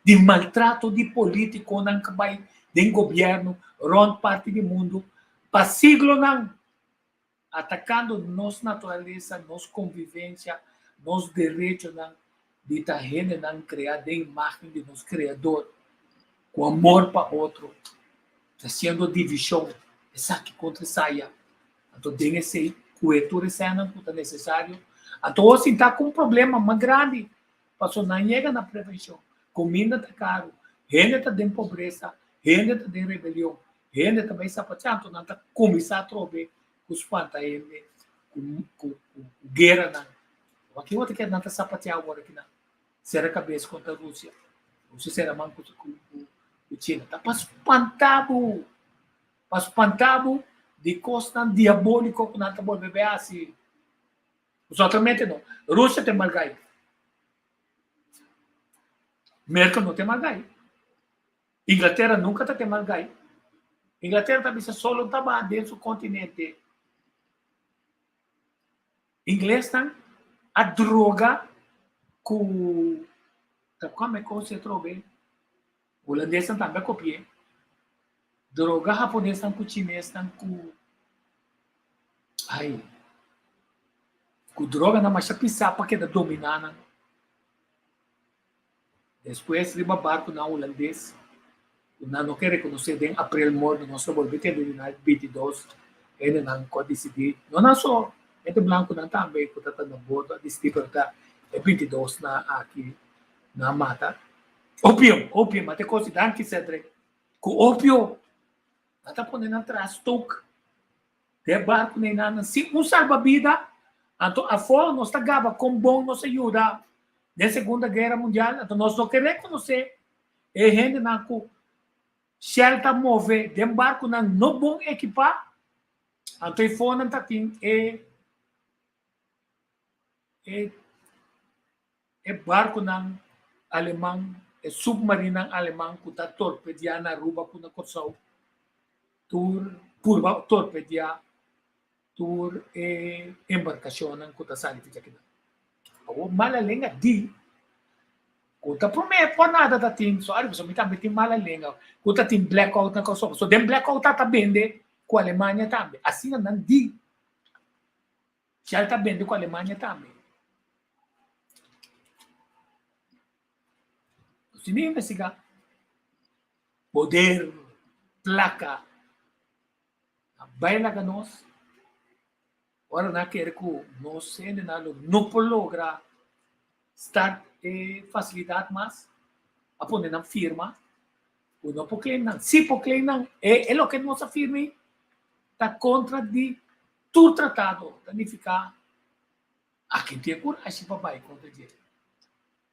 Di maltrato di politikonan ku bai. den gobièrnu rònt parti di mundu pa siglonan, atakando nos naturalesa, nos konvivensia, nos derechonan di ta hendenan kreá den imágen di nos Kreador, ku amor pa otro, trasiendo divishon, esaki kontra esaya. Anto den esei ku e tur eseinan ku ta nesesario. Anto bo sinta ku un problema mas grandi, pasobra nan yega na prevenshon. Kuminda ta karu, hende ta den pobresa, hende ta den rebelion, hende ta bai sapatia, anto nan ta kuminsá atrobe ku spanta hende ku ku gueranan. Awor bo ta kere nan ta sapatia awor akinan? Sera kabes kontra Rusia, Rusia sera man ku ku China. Ta pa spanta bo! Pa spanta bo di kosnan diabóliko ku nan ta bolbe bai hasi. Usualmente no. Rusia ta e malgai. Merka no ta e malgai. Inglatera nunka ta e malgai. Inglatera ta bisa solo ta baha den su kontinente. Inglesnan a droga ku ta kome kos atrobe. Hulandesnan tambe a kopi'é. Droga haponesnan ku chinesnan ku ai ku droganan masha pisá pa keda dominá nan. Despues riba barkunan hulandes ku nan no ke rekonosé den aprel morto nos lo bolbe tende di nan 22 hendenan ku a disidí no nan so hende blankunan tambe ku ta ta na bordo a disidí pero ta e 22 nan aki nan a mata. Opio, opio, mate kosi, danki Cedric. Ku opio, nan ta pone nan tras stook den barku neinan sin un salbabida, anto afó nos ta gaba kon bon nos a yuda den Segunda Guera Mundial, anto nos no ke rekonosé e hendenan ku Shell ta move den barkunan no bon ekipá, anto e fonan ta tin e e E barkunan aleman, e supmarinnan aleman ku ta torpediá na Aruba ku na Kòrsou, tur purba torpediá tur e embarkashonnan ku ta sali di djakinan. Awor mala lenga di ku ta promé por nada ta tin, sorry pasobra mi tambe tin mala lenga, ku ta tin blackout na Kòrsou. Pasobra den blackout ta ta bende ku Alemania tambe. Asina nan di. Shell ta bende ku Alemania tambe. Nos tin di investigá. Poder, plaka, a bai laga nos. Ora nan a kere ku nos hendenan lo no por logra start e fasilidat mas, a pone nan firma ku no por claim nan. Si por claim nan, e loke nos a firma ei ta kontra di Tur tratado ta nifiká aki tin e kurashi pa bai kontra dje.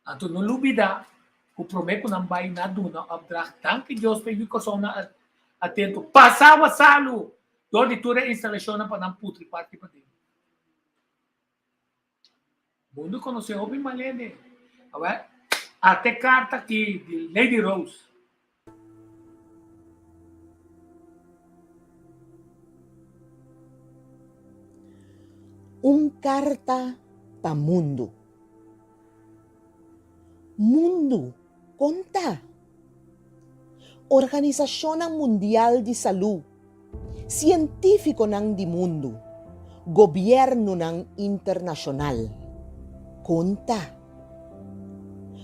Anto no lubidá ku promé ku nan bai nan a duna opdracht, danki Dios pa e yu Kòrsounan atento, pasa awa salu dor di tur e instalashonnan pa nan putri parti paden. Mundu konosé hopi mal hende. Awor, ate karta aki di Lady Rose. Un karta pa mundu. Mundu, kon ta? Organisashonnan mundial di salú, sientífikonan di mundu, gobièrnunan internashonal, kon ta?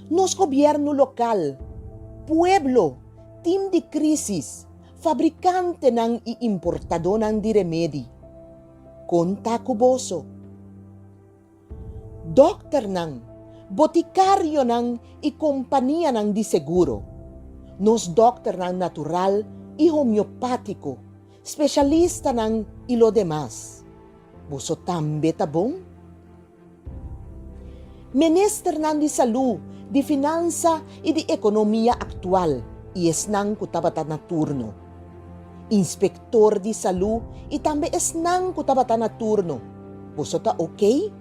Nos gobièrnu lokal, pueblo, tim di krísis, fabrikantenan i importadónan di remedi, kon ta ku boso? Dòkternan, botikarionan i kompanianan di seguro, nos dòkternan natural i homeopátiko, spesialistanan i lo demas, boso tambe ta bon? Ministernan di salú, di finansa i di ekonomia aktual i esnan ku tabata na turno. Inspektor di salú i tambe esnan ku tabata na turno, boso ta ok?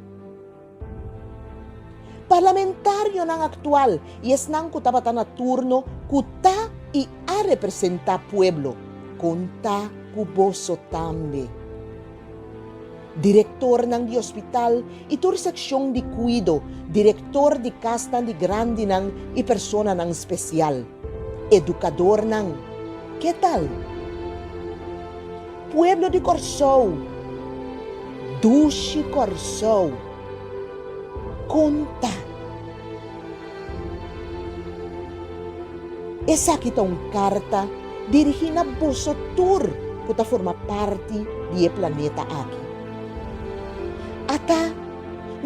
Parlamentarionan aktual i esnan ku tabata na turno ku ta i a representá pueblo, konta ku boso tambe. Direktornan di hospital i tur sekshon di kuido, direktor di kasnan di grandinan i personanan spesial, edukadornan, Ke tal? Pueblo di Kòrsou, dushi Kòrsou, kon ta? Esaki ta un karta dirigí na boso tur ku ta forma parti di e planeta aki. Ata,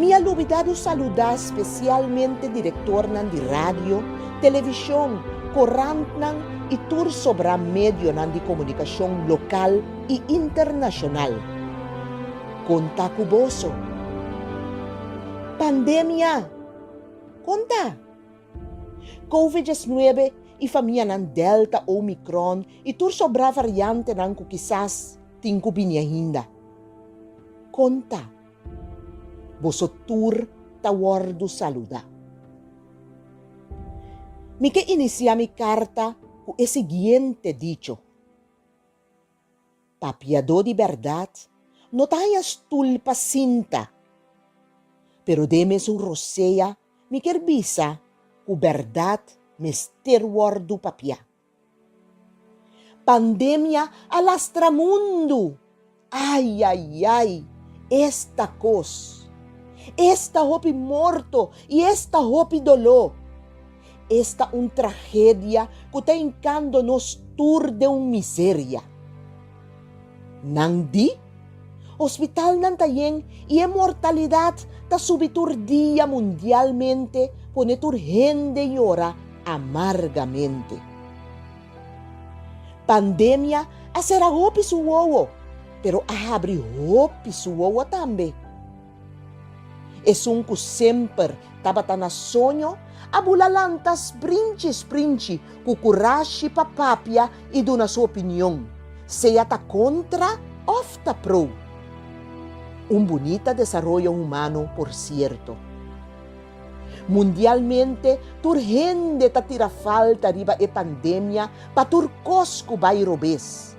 mi a lubidá di saludá spesialmente direktornan di radio, televishon, korantnan i tur sobrá medionan di komunikashon lokal i internashonal. Konta ku boso. Pandemia! Konta! Covid 19 i famianan Delta, Omicron i tur sobrá variantenan ku kisas tin ku bini ainda. Konta! Boso tur ta wòrdu saludá. Mi ke inisiá mi karta ku e siguiente dicho. Papiadó di bèrdat no ta haña stul pa sinta, pero den mesun rosea mi kier bisa ku bèrdat mester wòrdu papiá. Pandemia a lastra mundu! Ai ai ai, esta kos! Esta hopi morto i esta hopi doló! Esta un tragedia ku ta hinkando nos tur den un miseria. Nan di, Hospitalnan ta yen i e mortalidat ta subi tur dia mundialmente pone tur hende yora amargamente. Pandemia a sera hopi su wowo, pero a habri hopi su wowo tambe. Esun ku semper tabata na soño a bula lanta sprinchi sprinchi ku kurashi pa papia i duna su opinion, sea ta kontra òf ta pro. Un bunita desaroyo humano por sierto. Mundialmente tur hende ta tira falta riba e pandemia pa tur kos ku bai robes.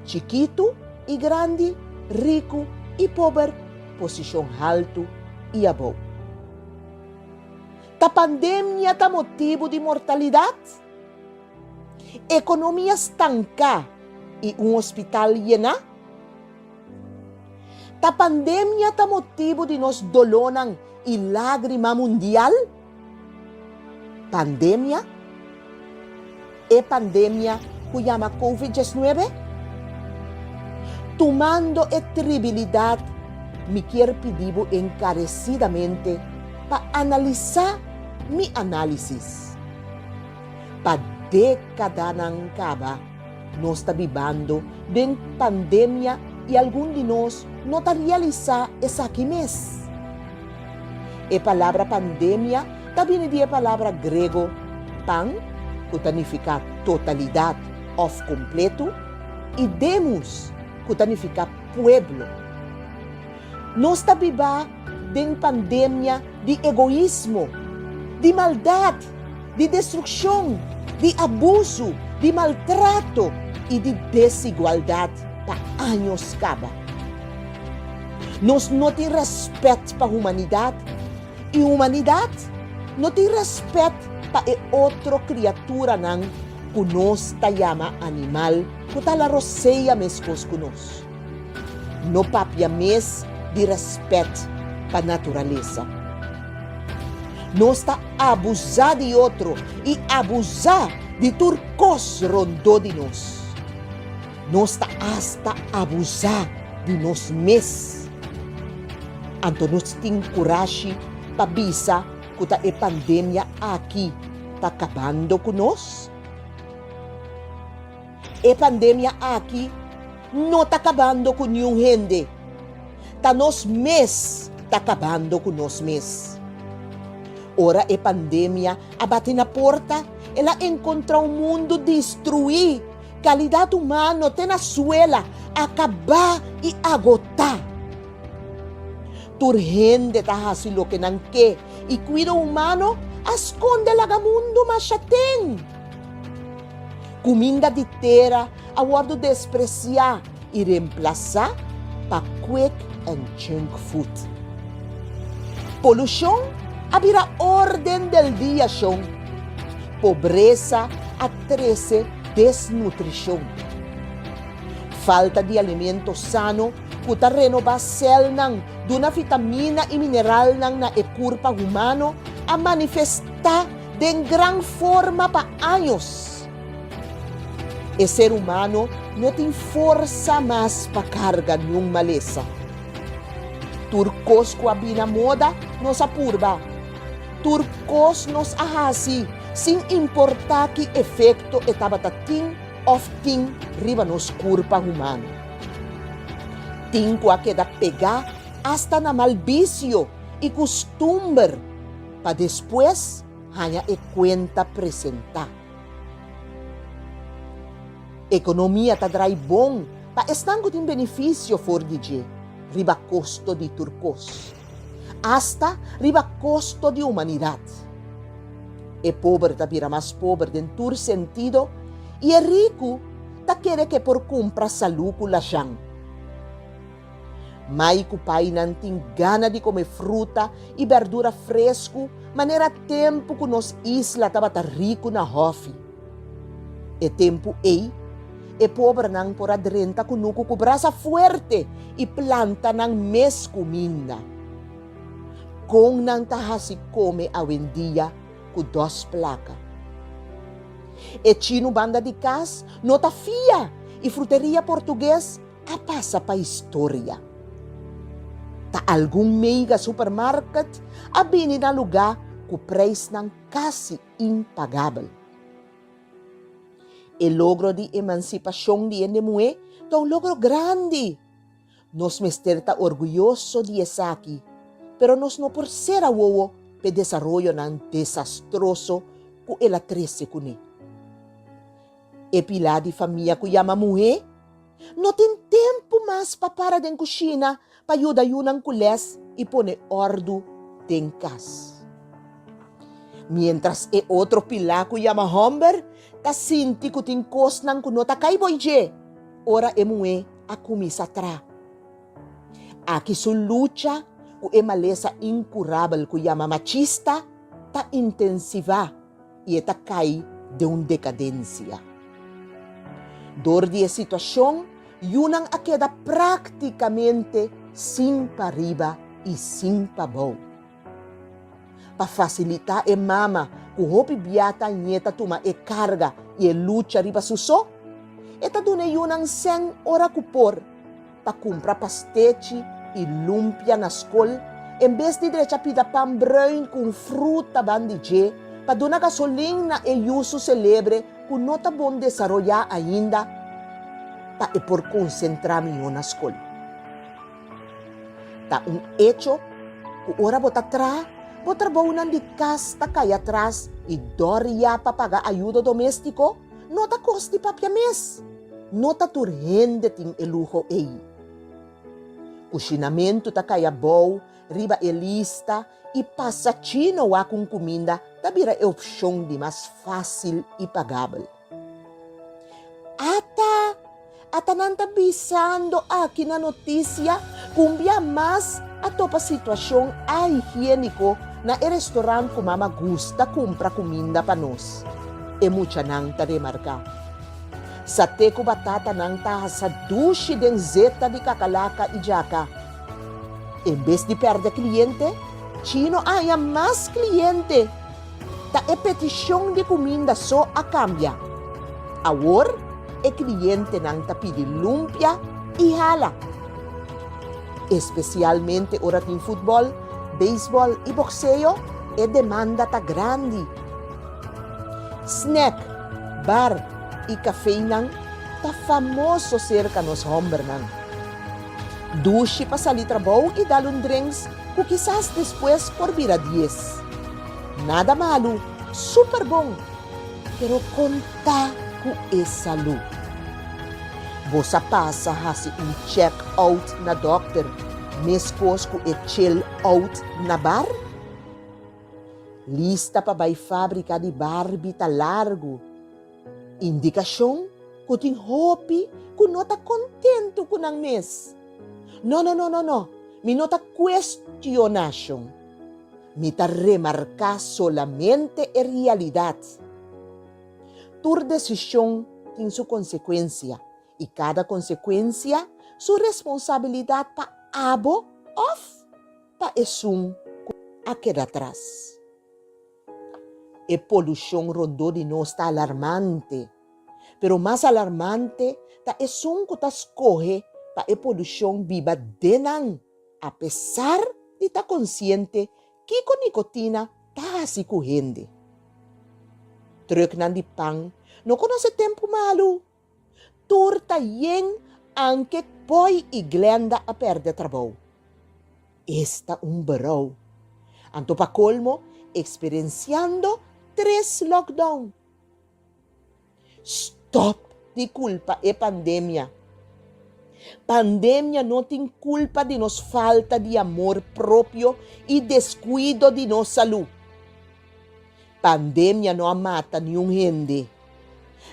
Chikitu i grandi, riku i pober, posishon haltu i abou. Ta pandemia ta motibu di mortalidat? Ekonomia stanká i un hospital yená? Ta pandemia ta motibu di nos dolónan i lágrima mundial? Pandemia? E pandemia ku yama Covid 19? Tumando e tribilidat mi kier pidi bo enkaresidamente pa analisá mi análisis. Pa dékadanan kaba nos ta bibando den pandemia i algun di nos no ta realisá esaki mes. E palabra pandemia ta bini di e palabra grego pan, ku ta nifiká totalidat òf kompletu, i demos, ku ta nifiká pueblo. Nos ta biba den pandemia di egoismo, di maldat, di destrukshon, di abusu, di maltrato i di desigualdat pa años kaba. Nos no tin rèspèt pa humanidat i humanidat no tin rèspèt pa e otro kriaturanan ku nos ta yama animal ku ta la rosea meskos ku nos. No papia mes di rèspèt pa naturalesa. Nos ta abusá di otro i abusá di tur kos rondó di nos. Nos ta asta abusá di nos mes. Anto nos tin kurashi pa bisa ku ta e pandemia aki ta kabando ku nos? E pandemia aki no ta kabando ku niun hende. Ta nos mes ta kabando ku nos mes. Ora e pandemia a bati na porta, el a enkontrá un mundu destruí. Kalidat humano te na suela, akabá i agotá. Tur hende ta hasi loke nan ke i kuido humano a skonde laga mundu masha ten. Kuminda di tera a wòrdu despresiá i remplasá pa quick and junk food. Polushon a bira órden del dia shon. Pobresa a trese. desnutrishon. Falta di alimento sano ku ta renobá sèlnan, duna vitamina i mineralnan na e kurpa humano a manifestá den gran forma pa años. E ser humano no tin forsa mas pa karga niun malesa. Tur kos ku a bina moda nos a purba. Tur kos nos a hasi sin importá ki efekto e tabata tin òf tin riba nos kurpa humano. Tin ku a keda pegá asta na mal bisio i kustumber pa despues haña e kuenta presentá. Ekonomia ta drai bon pa esnan ku tin benefisio for di dje riba kosto di tur kos, asta riba kosto di humanidat. E pober ta bira mas pober den tur sentido i e riku ta kere ku e por kumpra salú ku lashan. Mai ku painan tin gana di kome fruta i bèrdura fresku manera tempu ku nos isla tabata riku na hòfi. E tempu ei, e pobernan por a drenta kunuku ku brasa fuerte i planta nan mes kuminda. Kon nan ta hasi kome awendia ku dos plaka? E chinu banda di kas no ta fia i fruteria portugues a pasa pa historia. Ta algun mega supermarket a bini na lugá ku preisnan kasi impagabel. E logro di emansipashon di hende muhé ta un logro grandi. Nos mester ta orguyoso di esaki, pero nos no por sera wowo p'e desaroyonan desastroso ku el a trese kuné. E pilá di famia ku yama muhé no tin tempu mas pa para den kushina pa yuda yunan ku lès i pone òrdu den kas. Miéntras e otro pilá ku yama hòmber ta sinti ku tin kosnan ku no ta kai boi dje ora e muhé a kuminsá traha. Aki su lucha ku e malesa inkurabel ku yama machista ta intensivá. i e ta kai den un dekadensia. Dor di e situashon, yunan a keda práktikamente sin pariba i sin pabou. Pa fasilitá e mama ku hopi bia ta ñe ta tuma e karga i e lucha riba su so, e ta duna e yunan sèn ora ku por. pa kumpra pastechi i lumpia na skol en bes di drecha pida pan bruin ku un fruta ban di dje pa duna gasolin na e yu su selebre ku no ta bon desaroyá ainda pa e por konsentrá mihó na skol. Ta un echo ku ora bo ta traha, bo trabounan di kas ta kai atras i dòria pa paga ayudo doméstiko no ta kos di papia mes. No ta tur hende tin e luho ei. Kushinamentu ta kai abou riba e lista i pasa chino wak un kuminda ta bira e opshon di mas fásil i pagabel. Ata! Ata nan ta bisando aki na notisia ku un bia mas a topa situashon ahigiéniko na e restorant ku mama gusta kumpra kuminda pa nos, e muchanan ta remarká. Saté ku batatanan ta hasa dushi den zeta di kakalaka i djaka. En bes di pèrdè kliente, Chino a haña mas kliente. Ta e petishon di kuminda so a kambia. Awor e klientenan ta pidi lumpia i hala. Espesialmente ora tin futbòl, beisbòl i bokseo, e demanda ta grandi. Snack, bar i kafénan ta famoso serka nos hòmbernan. Dushi pa sali trabou i dal un drinks ku kisas despues por bira dies. Nada malu, super bon, pero konta ku e salú. Bo sa pasa hasi un check out na dòkter meskos ku e chill out na bar? Lista pa bai fábrika di Barbie ta largu. Indikashon ku tin hopi ku no ta kontentu ku nan mes. No, no, no, no, no, mi no ta kuestionashon. Mi ta remarká solamente e realidat. Tur desishon. tin su konsekuensia i kada konsekuensia su responsabilidat pa abo òf pa esun ku a keda tras. E polushon rondó di nos ta alarmante, pero mas alarmante ta esun ku ta skohe pa e polushon biba den nan apesar di ta konsiente kiko nikotina ta hasi ku hende. Trùknan di pan no konosé tempu malu. Tur ta yen anke Poi i Glenda a pèrdè trabou. Esta un berou! Anto pa kolmo eksperensiando tres lockdown. Stop di kulpa e pandemia. Pandemia no tin kulpa di nos falta di amor propio i deskuido di nos salú. Pandemia no a mata niun hende.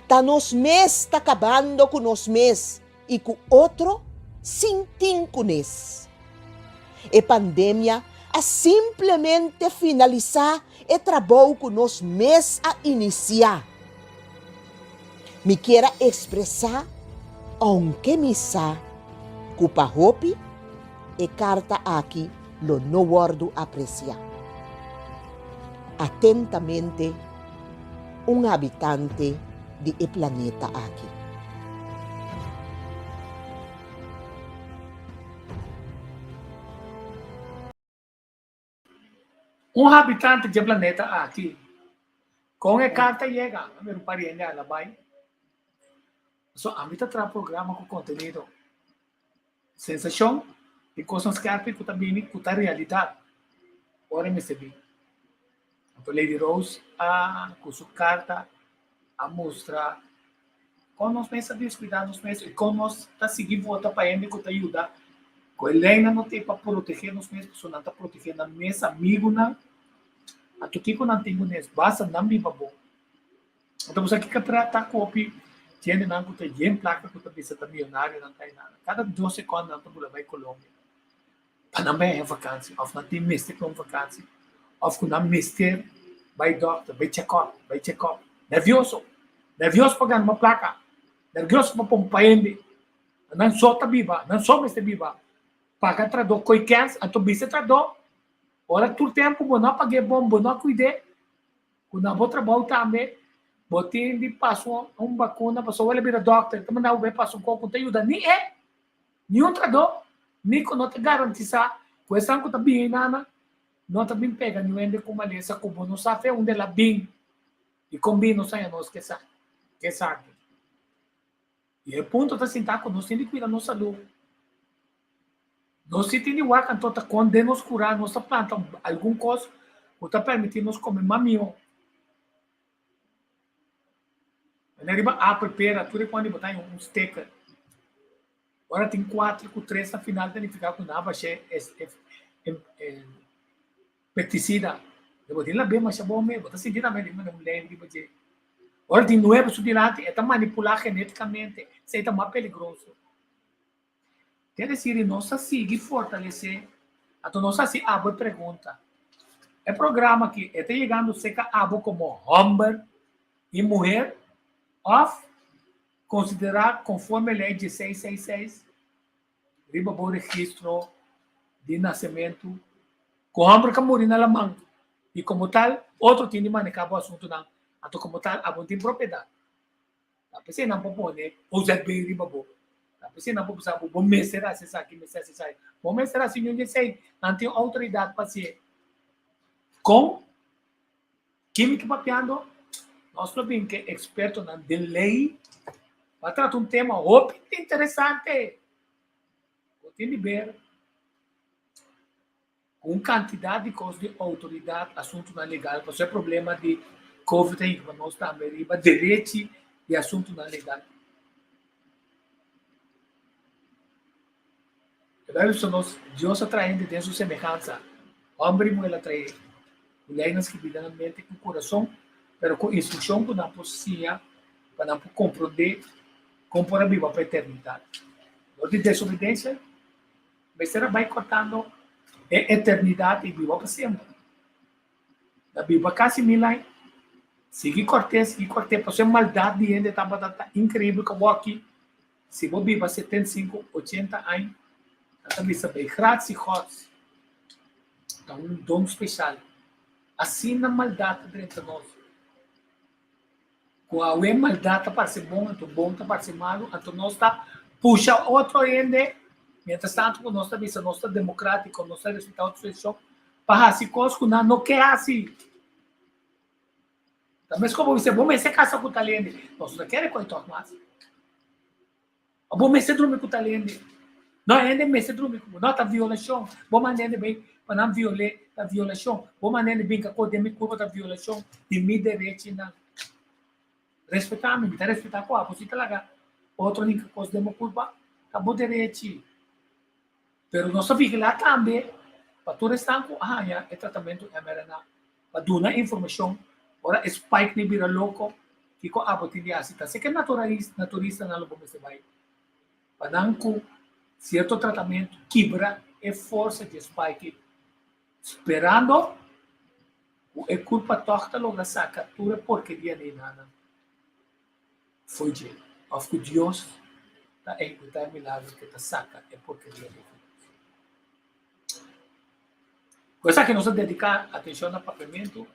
Ta nos mes ta kabando ku nos mes i ku otro sin tin kunes. E pandemia a simplemente finalisá e trabou ku nos mes a inisiá. Mi kier a ekspresá, ounke mi sa ku pa hopi e karta aki lo no wòrdu apresiá. Atentamente, un habitante di e planeta aki. Un habitante dje planeta aki. Kon e karta yega? A mira un par di hende a bai. So ami ta traha programa ku kontenido. Sensashon di kosnan skèrpi ku ta bini ku ta realidat ora e mester bin. Anto Lady Rose a ku su karta a mustra kon nos mes a deskuidá nos mes i kon nos ta sigui vota pa hende ku ta yuda ku e leinan no tin pa protegé nos mes pasobra nan ta protegé nan mes amigunan. Anto kiko nan tin ku nes? Basta nan biba bon. Anto bo sa kiko ta kopi hendenan ku ta yen plaka ku ta bisa ta miyonarionan ta einan. Kada dos sekònde nan ta bula bai Colombia pa nan bai haña vakansi òf nan tin mester ku un vakansi òf ku nan mester bai dòkter, bai chèkòp, bai chèkòp. Nèrvioso, nèrvioso pa gana mas plaka, nèrvioso pa pon pa hende. Nan so ta biba, nan so mester biba. Paga trahadó koe kèns, anto bisa e trahadó ora tur tempu bo no a pag'é bon, bo no a kuid'é. Ku na bo trabou tambe bo tin di pasa un bakuna pasobra bo el a bira dòkter ta manda bo bai pasa un kos ku no ta yuda ni e ni un trahadó ni ku no ta garantisá ku esnan ku ta bin einana no ta bin pega niun hende ku malesa ku bo no sa fe unda el a bin i kon bin nos haña nos ke sa ke esaki. I e punto ta sinta ku nos tin di kuida nos salú. Nos si tin di wak anto ta kon den nos kurá nos ta planta algun kos ku ta permití nos kome mas mihó. Manera riba apel, pera, tur e kuandu bo ta haña un sticker. Ora tin kuater ku tres na final ta nifiká ku nan a bash'é e pestisida. Bo tin lab'é masha bon mes, bo ta sinti tambe riba un lei riba dje. Ora tin nuebe su dilanti e ta manipulá genétikamente, esei ta mas peligroso. Ke desir di nos ta sigui fortalesé, anto nos hasi abo e pregunta, E programa aki e ta yegando serka abo komo hòmber i muher òf konsiderá konforme lei dieseis seis seis riba bo registro di nasementu ku hòmber ka muri na laman i komo tal otro tin di maneha bo asuntunan anto komo tal abo no tin propiedat? Ta p'esei nan por pone OZB riba bo. Ta p'esei nan por bisa bo, bo mester hasi esaki, mester hasi esaki. Bo mester hasi ñun di esei. Nan tin outoridat pa hasié. Kon? Kin mi ta papiando? Nos lo bin ke ekspertonan den lei pa trata un tema hopi interesante. Bo tin di ber Ku un kantidat di kos di outoridat asuntunan legal pasobra e problema di covid a hinka pa nos tambe riba derechi di asuntunan legal. E Bijbel bisa nos, Dios a traha hende den su semehansa, hòmber i muhé el a traha e, ku leinan skibí den nan mente ku kurason, pero ku instrukshon ku nan por siña pa nan por komprondé kon por a biba pa eternidat. Dor di desobedensia, Mester a bai kortando e eternidat i biba pa semper. Na biba kasi mil aña. Sigui kòrt'é, sigui kòrt'é, pasobra e maldat di hende tabata ta inkreibel ku awor-aki si bo biba 75, 80 aña, nan ta bisa bay gratie Gods ta un don speshal. Asina maldat ta drenta nos. Ku awe maldat ta parse bon, anto bon ta parse malu, anto nos ta pusha otro hende, mientras tanto ku nos ta bisa nos ta demokratiko, nos ta respetá otro desishon, pa hasi kos ku nan no ke hasi. Ta mes komo bisa bo mester kasa ku tal hende, nos no ta kere ku e tòg mas. Bo mester drumi ku tal hende. No hende mester drumi ku bo. No, ta violashon. Bo manda hende bai pa nan viol'é, ta violashon. Bo manda hende brinka ku den mi kurpa, ta violashon di mi derechinan. Respetá mi, mi ta respetá ku abo. Si ta laga otro hinka kos den bo kurpa, ta bo derechi. Pero nos ta vigilá tambe pa tur esnan ku a haña e tratamentu mRNA pa duna informashon ora e spike ni bira loko, kiko abo tin di hasi. Ta seke naturistanan lo bo mester bai pa nan ku sierto tratamentu kibra e forsa di e spike sperando ku e kurpa tòg ta logra saka tur e porkeria di nan. Fo'i dje, òf ku Dios ta ehekutá e milagro ku e ta saka e porkeria di nos. Ku esaki nos a dediká atenshon na papiamentu.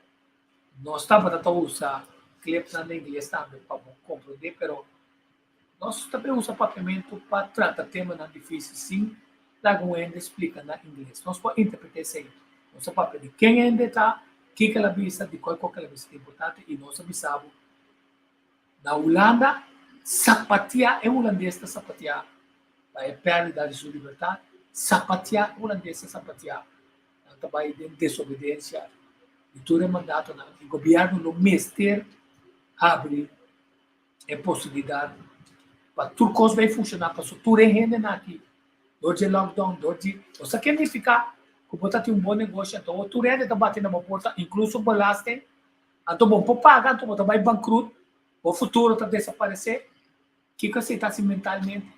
Nos tabata ta usa klepnan na ingles tambe pa bo komprondé, pero nos ta bin usa papiamentu pa trata temanan difísil sin laga un hende splika na ingles. Nos por interpretá esei. Nos a papia di ken hende ta, kiko el a bisa, dikon e kos el a bisa ta importante i nos a bisa bo Na Hulanda, sapateá, e hulandes ta sapateá pa e pèrdida di su libertat, sapateá, e hulandes ta sapateá, nan ta bai den desobedensia di tur e mandatonan i gobièrnu lo mester habri e posibilidat pa tur kos bai funshoná pasobra tur e hendenan aki dor di e lockdown, dor di, bo sa ke nifiká ku bo ta tin un bon negoshi anto tur hende ta bati na bo porta inkluso belasting. Anto bo por paga, anto bo ta bai bankrut, bo futuro ta desaparesé. Kiko esei ta hasi mentalmente?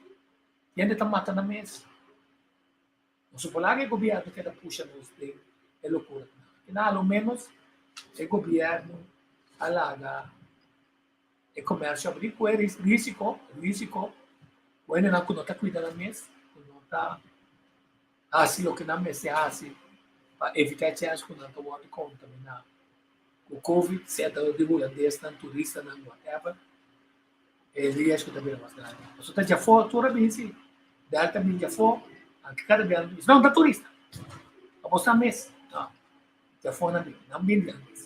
Hende ta mata nan mes. Nos no por laga e gobièrnu keda pusha nos den e lokura. Kina a lo ménos e gobièrnu a laga e komersio abrí ku e risiko, risiko ku hendenan ku no ta kuida nan mes, ku no ta hasi loke nan mester hasi pa evitá e chèns ku nan ta wòrdu kontaminá ku covid, sea ta di hulandesnan, turistanan, whatever, e riesgo ta bira mas grandi. Pasobra ta djafó tur a bini si, Delta a bini djafó, anke kada bia nan ta bisa, no, ta turista, abo sa mes, no, djafó nan bini, nan bini di antes.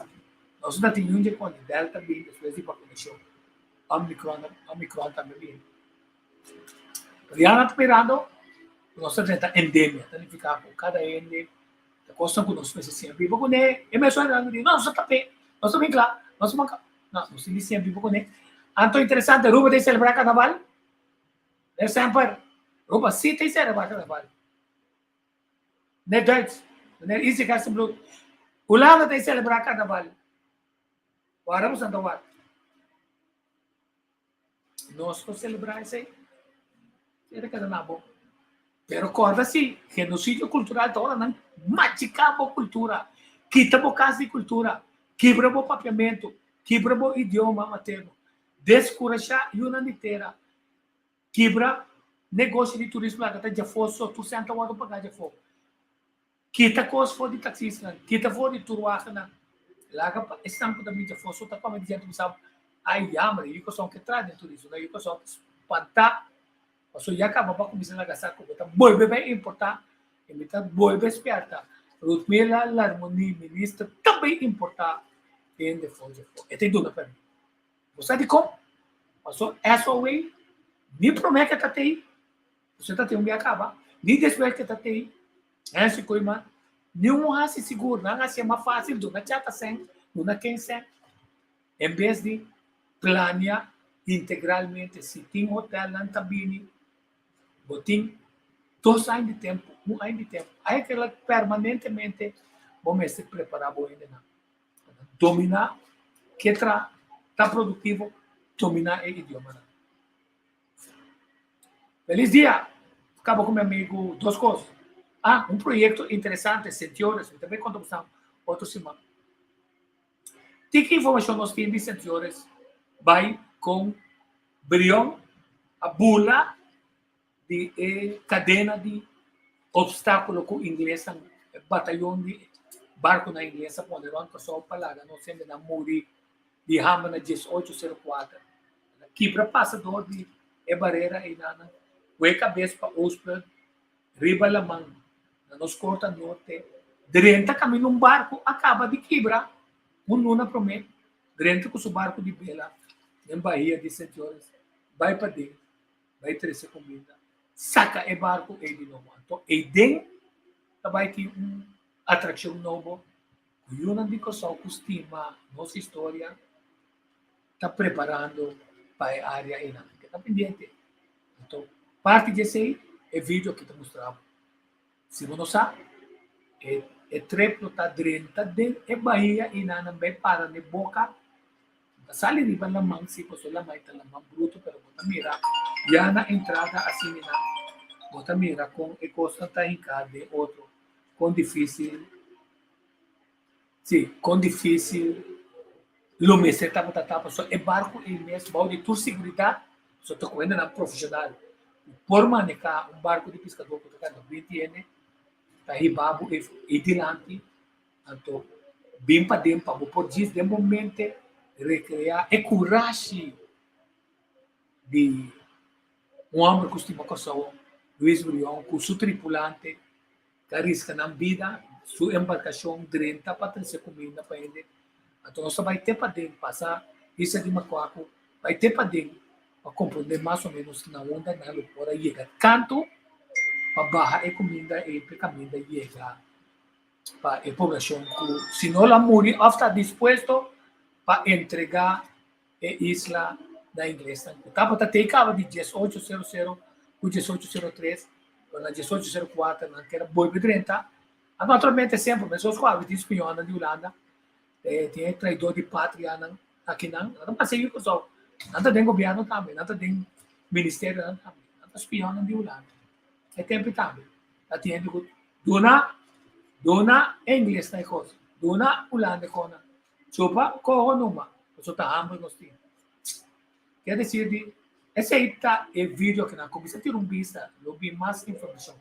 Nos no ta tin niun dje konde Delta bini despues di vakunashon, Omicron, Omicron tambe bini. Pero ya nan ta mirando ku nos ta drenta endemia, ta nifiká ku kada hende ta kosnan ku nos mester siña biba kuné. E mesun hende nan ta di, no, nos ta tap'é, nos ta bin kla, nos ta manka. No, nos tin di siña biba kuné. Anto interesante, Aruba ta selebrá karnaval? Ne semper. Aruba sí ta selebrá karnaval. Ne Duits, meneer Isaac Gerstenbluth. Hulanda ta selebrá karnaval. Wara bo santa wak. Nos por selebrá esei? Esei ta keda na bo. Pero kòrda si, genosidio kultural ta ora nan machiká bo kultura, kita bo kas di kultura, kibra bo papiamentu, kibra bo idioma materno, deskurashá yunan di tera, kibra negoshi di turismo laga ta djafó so, tur sèn ta wòrdu pagá djafó. Kita kos for di taksistanan, kita for di turwagennan. Laga pa esnan ku ta bin djafó so ta kome di djente bisa, Ai yamber, yu kosòn ke traha den turismo, yu kosòn ta spantá, pasobra ya kaba bo a kuminsá laga sa ku bo ta bolbe bai importá i mi ta bolbe spièrta. Ruthmila Larmonie, minister, ta bai importá hende for djafó. E ta duna pèrmit. Bo sa dikon? Pasobra SOA ni promé ke ta tei. Usted ta tin un bia kaba, ni despues ke ta tei, Nancy Koeiman, ni un hasi sigur, nan hasié mas fásil duna chata sèn, duna ken sèn, en bes di plania integralmente, si tin hotelnan ta bini, bo tin dos aña di tempu, un aña di tempu, ai kila permanentemente bo mester prepará bo hendenan pa nan dominá ke tra ta produktivo, dominá e idiomanan. Feliz dia! Caba cu mi amigo dos cos. Ah, un proyecto interesante, Sentiores, mi ta bay conta bosan otro siman. Tiki informashon nos tin di Sint Joris bai kon Brion a bula di e kadena di opstákulo ku inglesnan, e batayon di barkunan ingles a pone rònt Kòrsou pa laga nos hendenan muri di hamber na 1804. El a kibra pasa dor di e barera einan ku e kabes pa Oostpunt riba laman na nos korta norte, drenta kaminda un barku a kaba di kibra un luna promé, drenta ku su barku di bela den bahia di Sint Joris bai paden bai trese kuminda, saka e barku ei di nobo. Anto eiden ta bai tin un atrakshon nobo ku yunan di Kòrsou ku stima nos historia ta preparando pa e área einan. Keda pendiente. Anto parti di esei e video aki ta mustra bo. Si bo no sa, e e trip lo ta drenta den e bahia einan nan bai para n'e boka. Bo ta sali riba laman, si, pasobra laman ei ta laman bruto, pero bo ta mira ya na entrada asina bo ta mira kon e kosnan ta hinká den otro, kon difísil. Sí, kon difísil lo mester tabata ta pasobra e barku ei mes bou di tur siguridat, pasobra ta ku hendenan profeshonal ku por manehá un barku di piskadó ku ta karga 20 hende, ta hiba bo ei dilanti, anto bin paden pa bo por djis den bo mente rekreá e kurashi di un hòmber ku stima Kòrsou, Luis Brion, ku su tripulante. Ta riska nan bida, su embarkashon drenta pa trese kuminda pa hende. Anto nos ta bai te paden, pasa Isla di Makuaku, bai te paden pa komprondé mas o ménos na unda nan lo por a yega kantu pa baha e kuminda ei pa e kaminda yega pa e poblashon ku si no lo a muri òf ta dispuesto pa entregá e isla na inglesnan ku tabata te kaba di 1800 ku 1803 pero na 1804 nan keda bolbe drenta. Naturalmente semper meskos ku abi tin spionnan di Hulanda tin e traidor di patrianan akinan nan ta pasa yu Kòrsou nan ta den gobièrnu tambe nan ta den ministerionan tambe nan ta spionnan di Hulanda e tempu tambe ta tin hende ku duna duna e inglesnan e kos duna Hulanda e kosnan. Chupa koho numa, pasobra ta hamber nos tin. Kier desir di esei ta e video ku nan kuminsá tira un bista, lo bin mas informashon.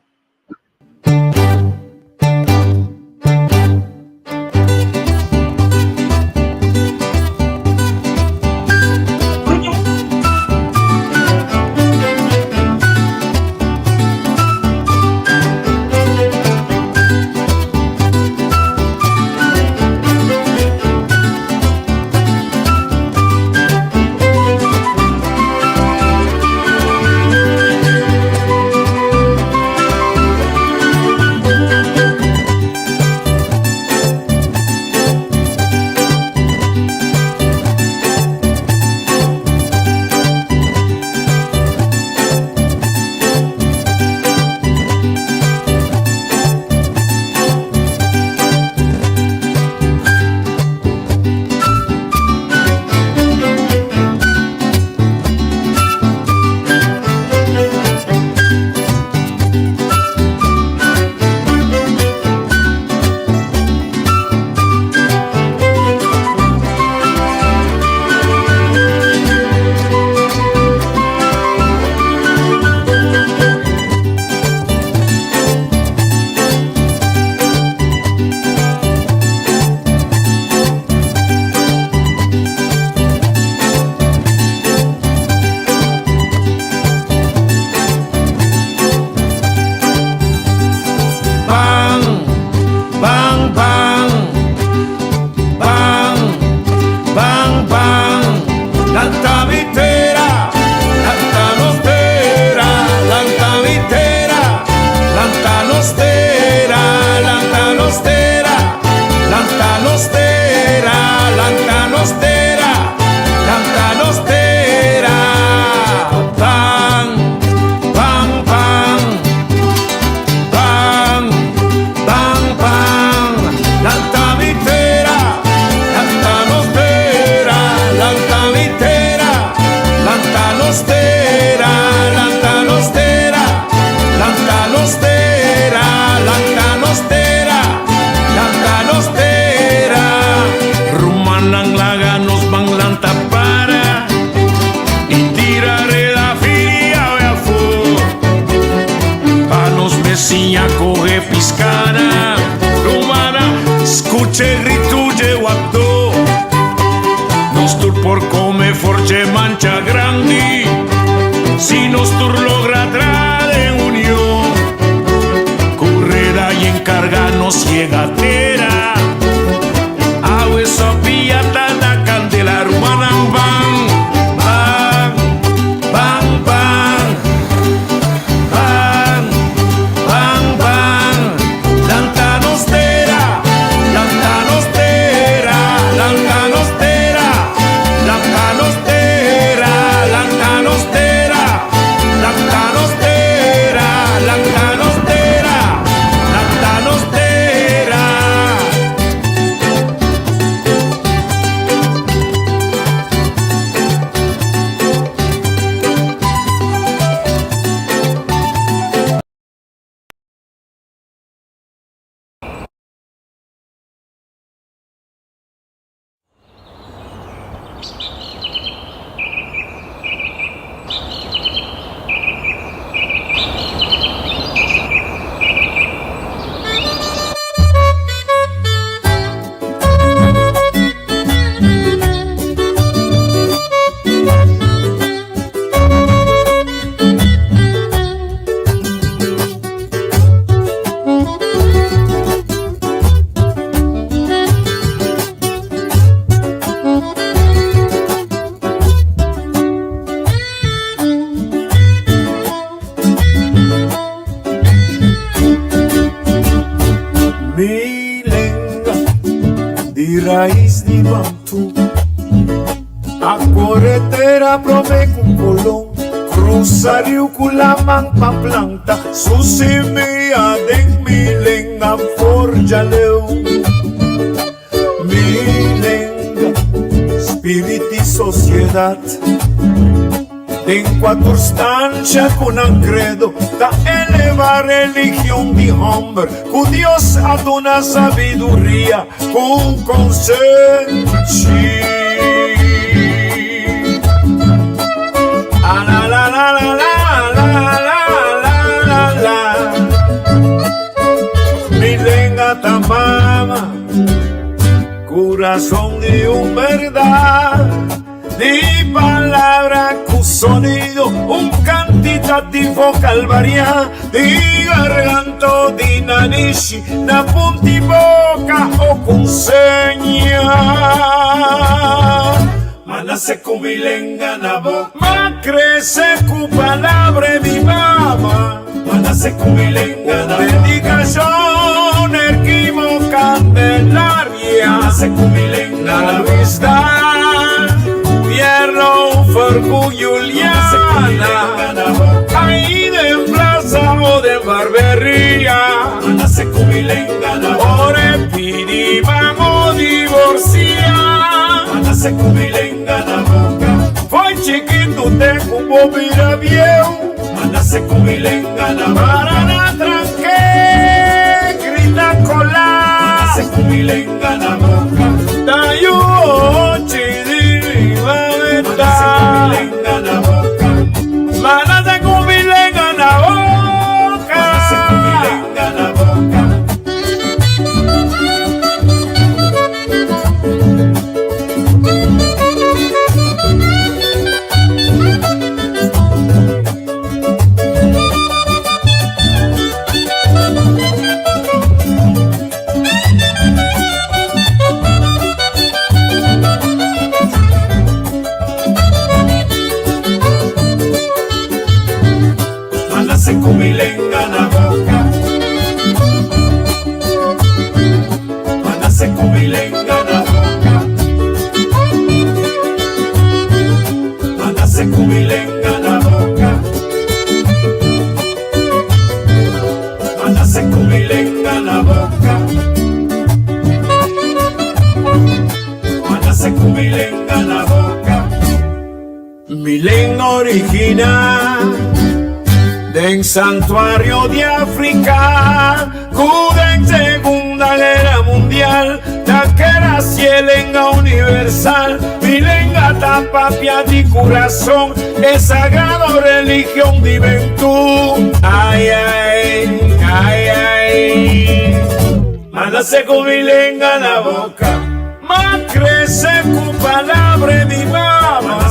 Manche mancha grandi si nos tur logra tra den union Ku reda y encarga nos yega tera Awe sopia ta na candela Rumannan ban, ban, ban, ban Ban, ban, ban Lanta nos tera, lanta nos tera, lanta nos tera, lanta nos tera, lanta nos tera, lanta nos tera, lanta nos tera, lanta nos tera. Mi lenga di rais di Bantu A kore tera prome ku Kolon Krusa riu ku laman pa planta Su simia den mi lenga forja leu Mi lenga, spirit di sosiedat Den kua tur stansha ku nan kredo ta eleva religion di hòmber ku Dios a duna sabiduria ku konsenshi. Mi lenga ta mama, kurason di un bèrdat. Di palabra ku sonido, un kantitativo kalvariá di garganto di nanishi na punti boka o ku seña. Ma nase ku mi lenga na boka. Ma krese ku palabra e mi mama. Ma nase ku mi lenga na boka. Dedikashon Erkimo Candelaria. Ma nase ku mi lenga na boka. Luis Dan, Pierlo Fercu Juliana. Ahí den plaza o den barberia. Ma nase ku mi lenga na boka. Ora e pidi man o divorcia. Ma nase ku mi lenga na boka. Foi chikitu te ku bo bira bieu. Ma nase ku mi lenga na boka. Para na tranke, grita kola. Ma nase ku mi lenga na boka. Ta yu ochi di mi mameta. Ma nase ku mi lenga na boka. Ma nase ku mi lenga na boka. Ma nase ku mi lenga na boka. Ma nase ku mi lenga na boka. Ma nase ku mi lenga na boka. Ma nase ku mi lenga na boka. Ma nase ku mi lenga na boka. Ma nase ku mi lenga na boka. Mi lenga original den santuario di Africa ku den Segunda Guera Mundial ta keda si e lenga universal. Mi lenga ta papia di kurason e sagrado religion di Bentú. Ai ai, ai ai, Ma nase ku mi lenga na boka. Ma crece cu palabra di mi mama.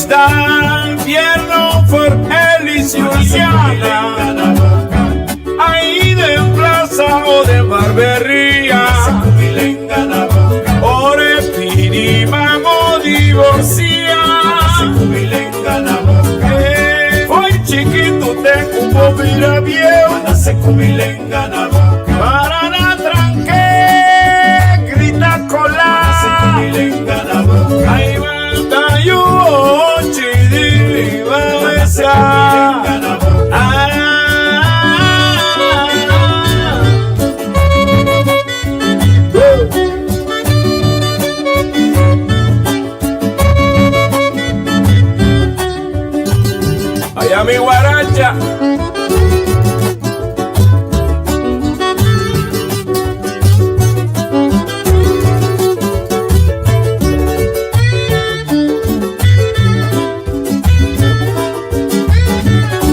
Amistad, Pierno, For Elis Juliana. Ahí den plaza o den barberia. Ore pidi mamo divorcia. Hoy chiquito te cupo mira viejo. Para na tranque, grita cola. Ahí va tayo, chidi, va Allá mi guaracha.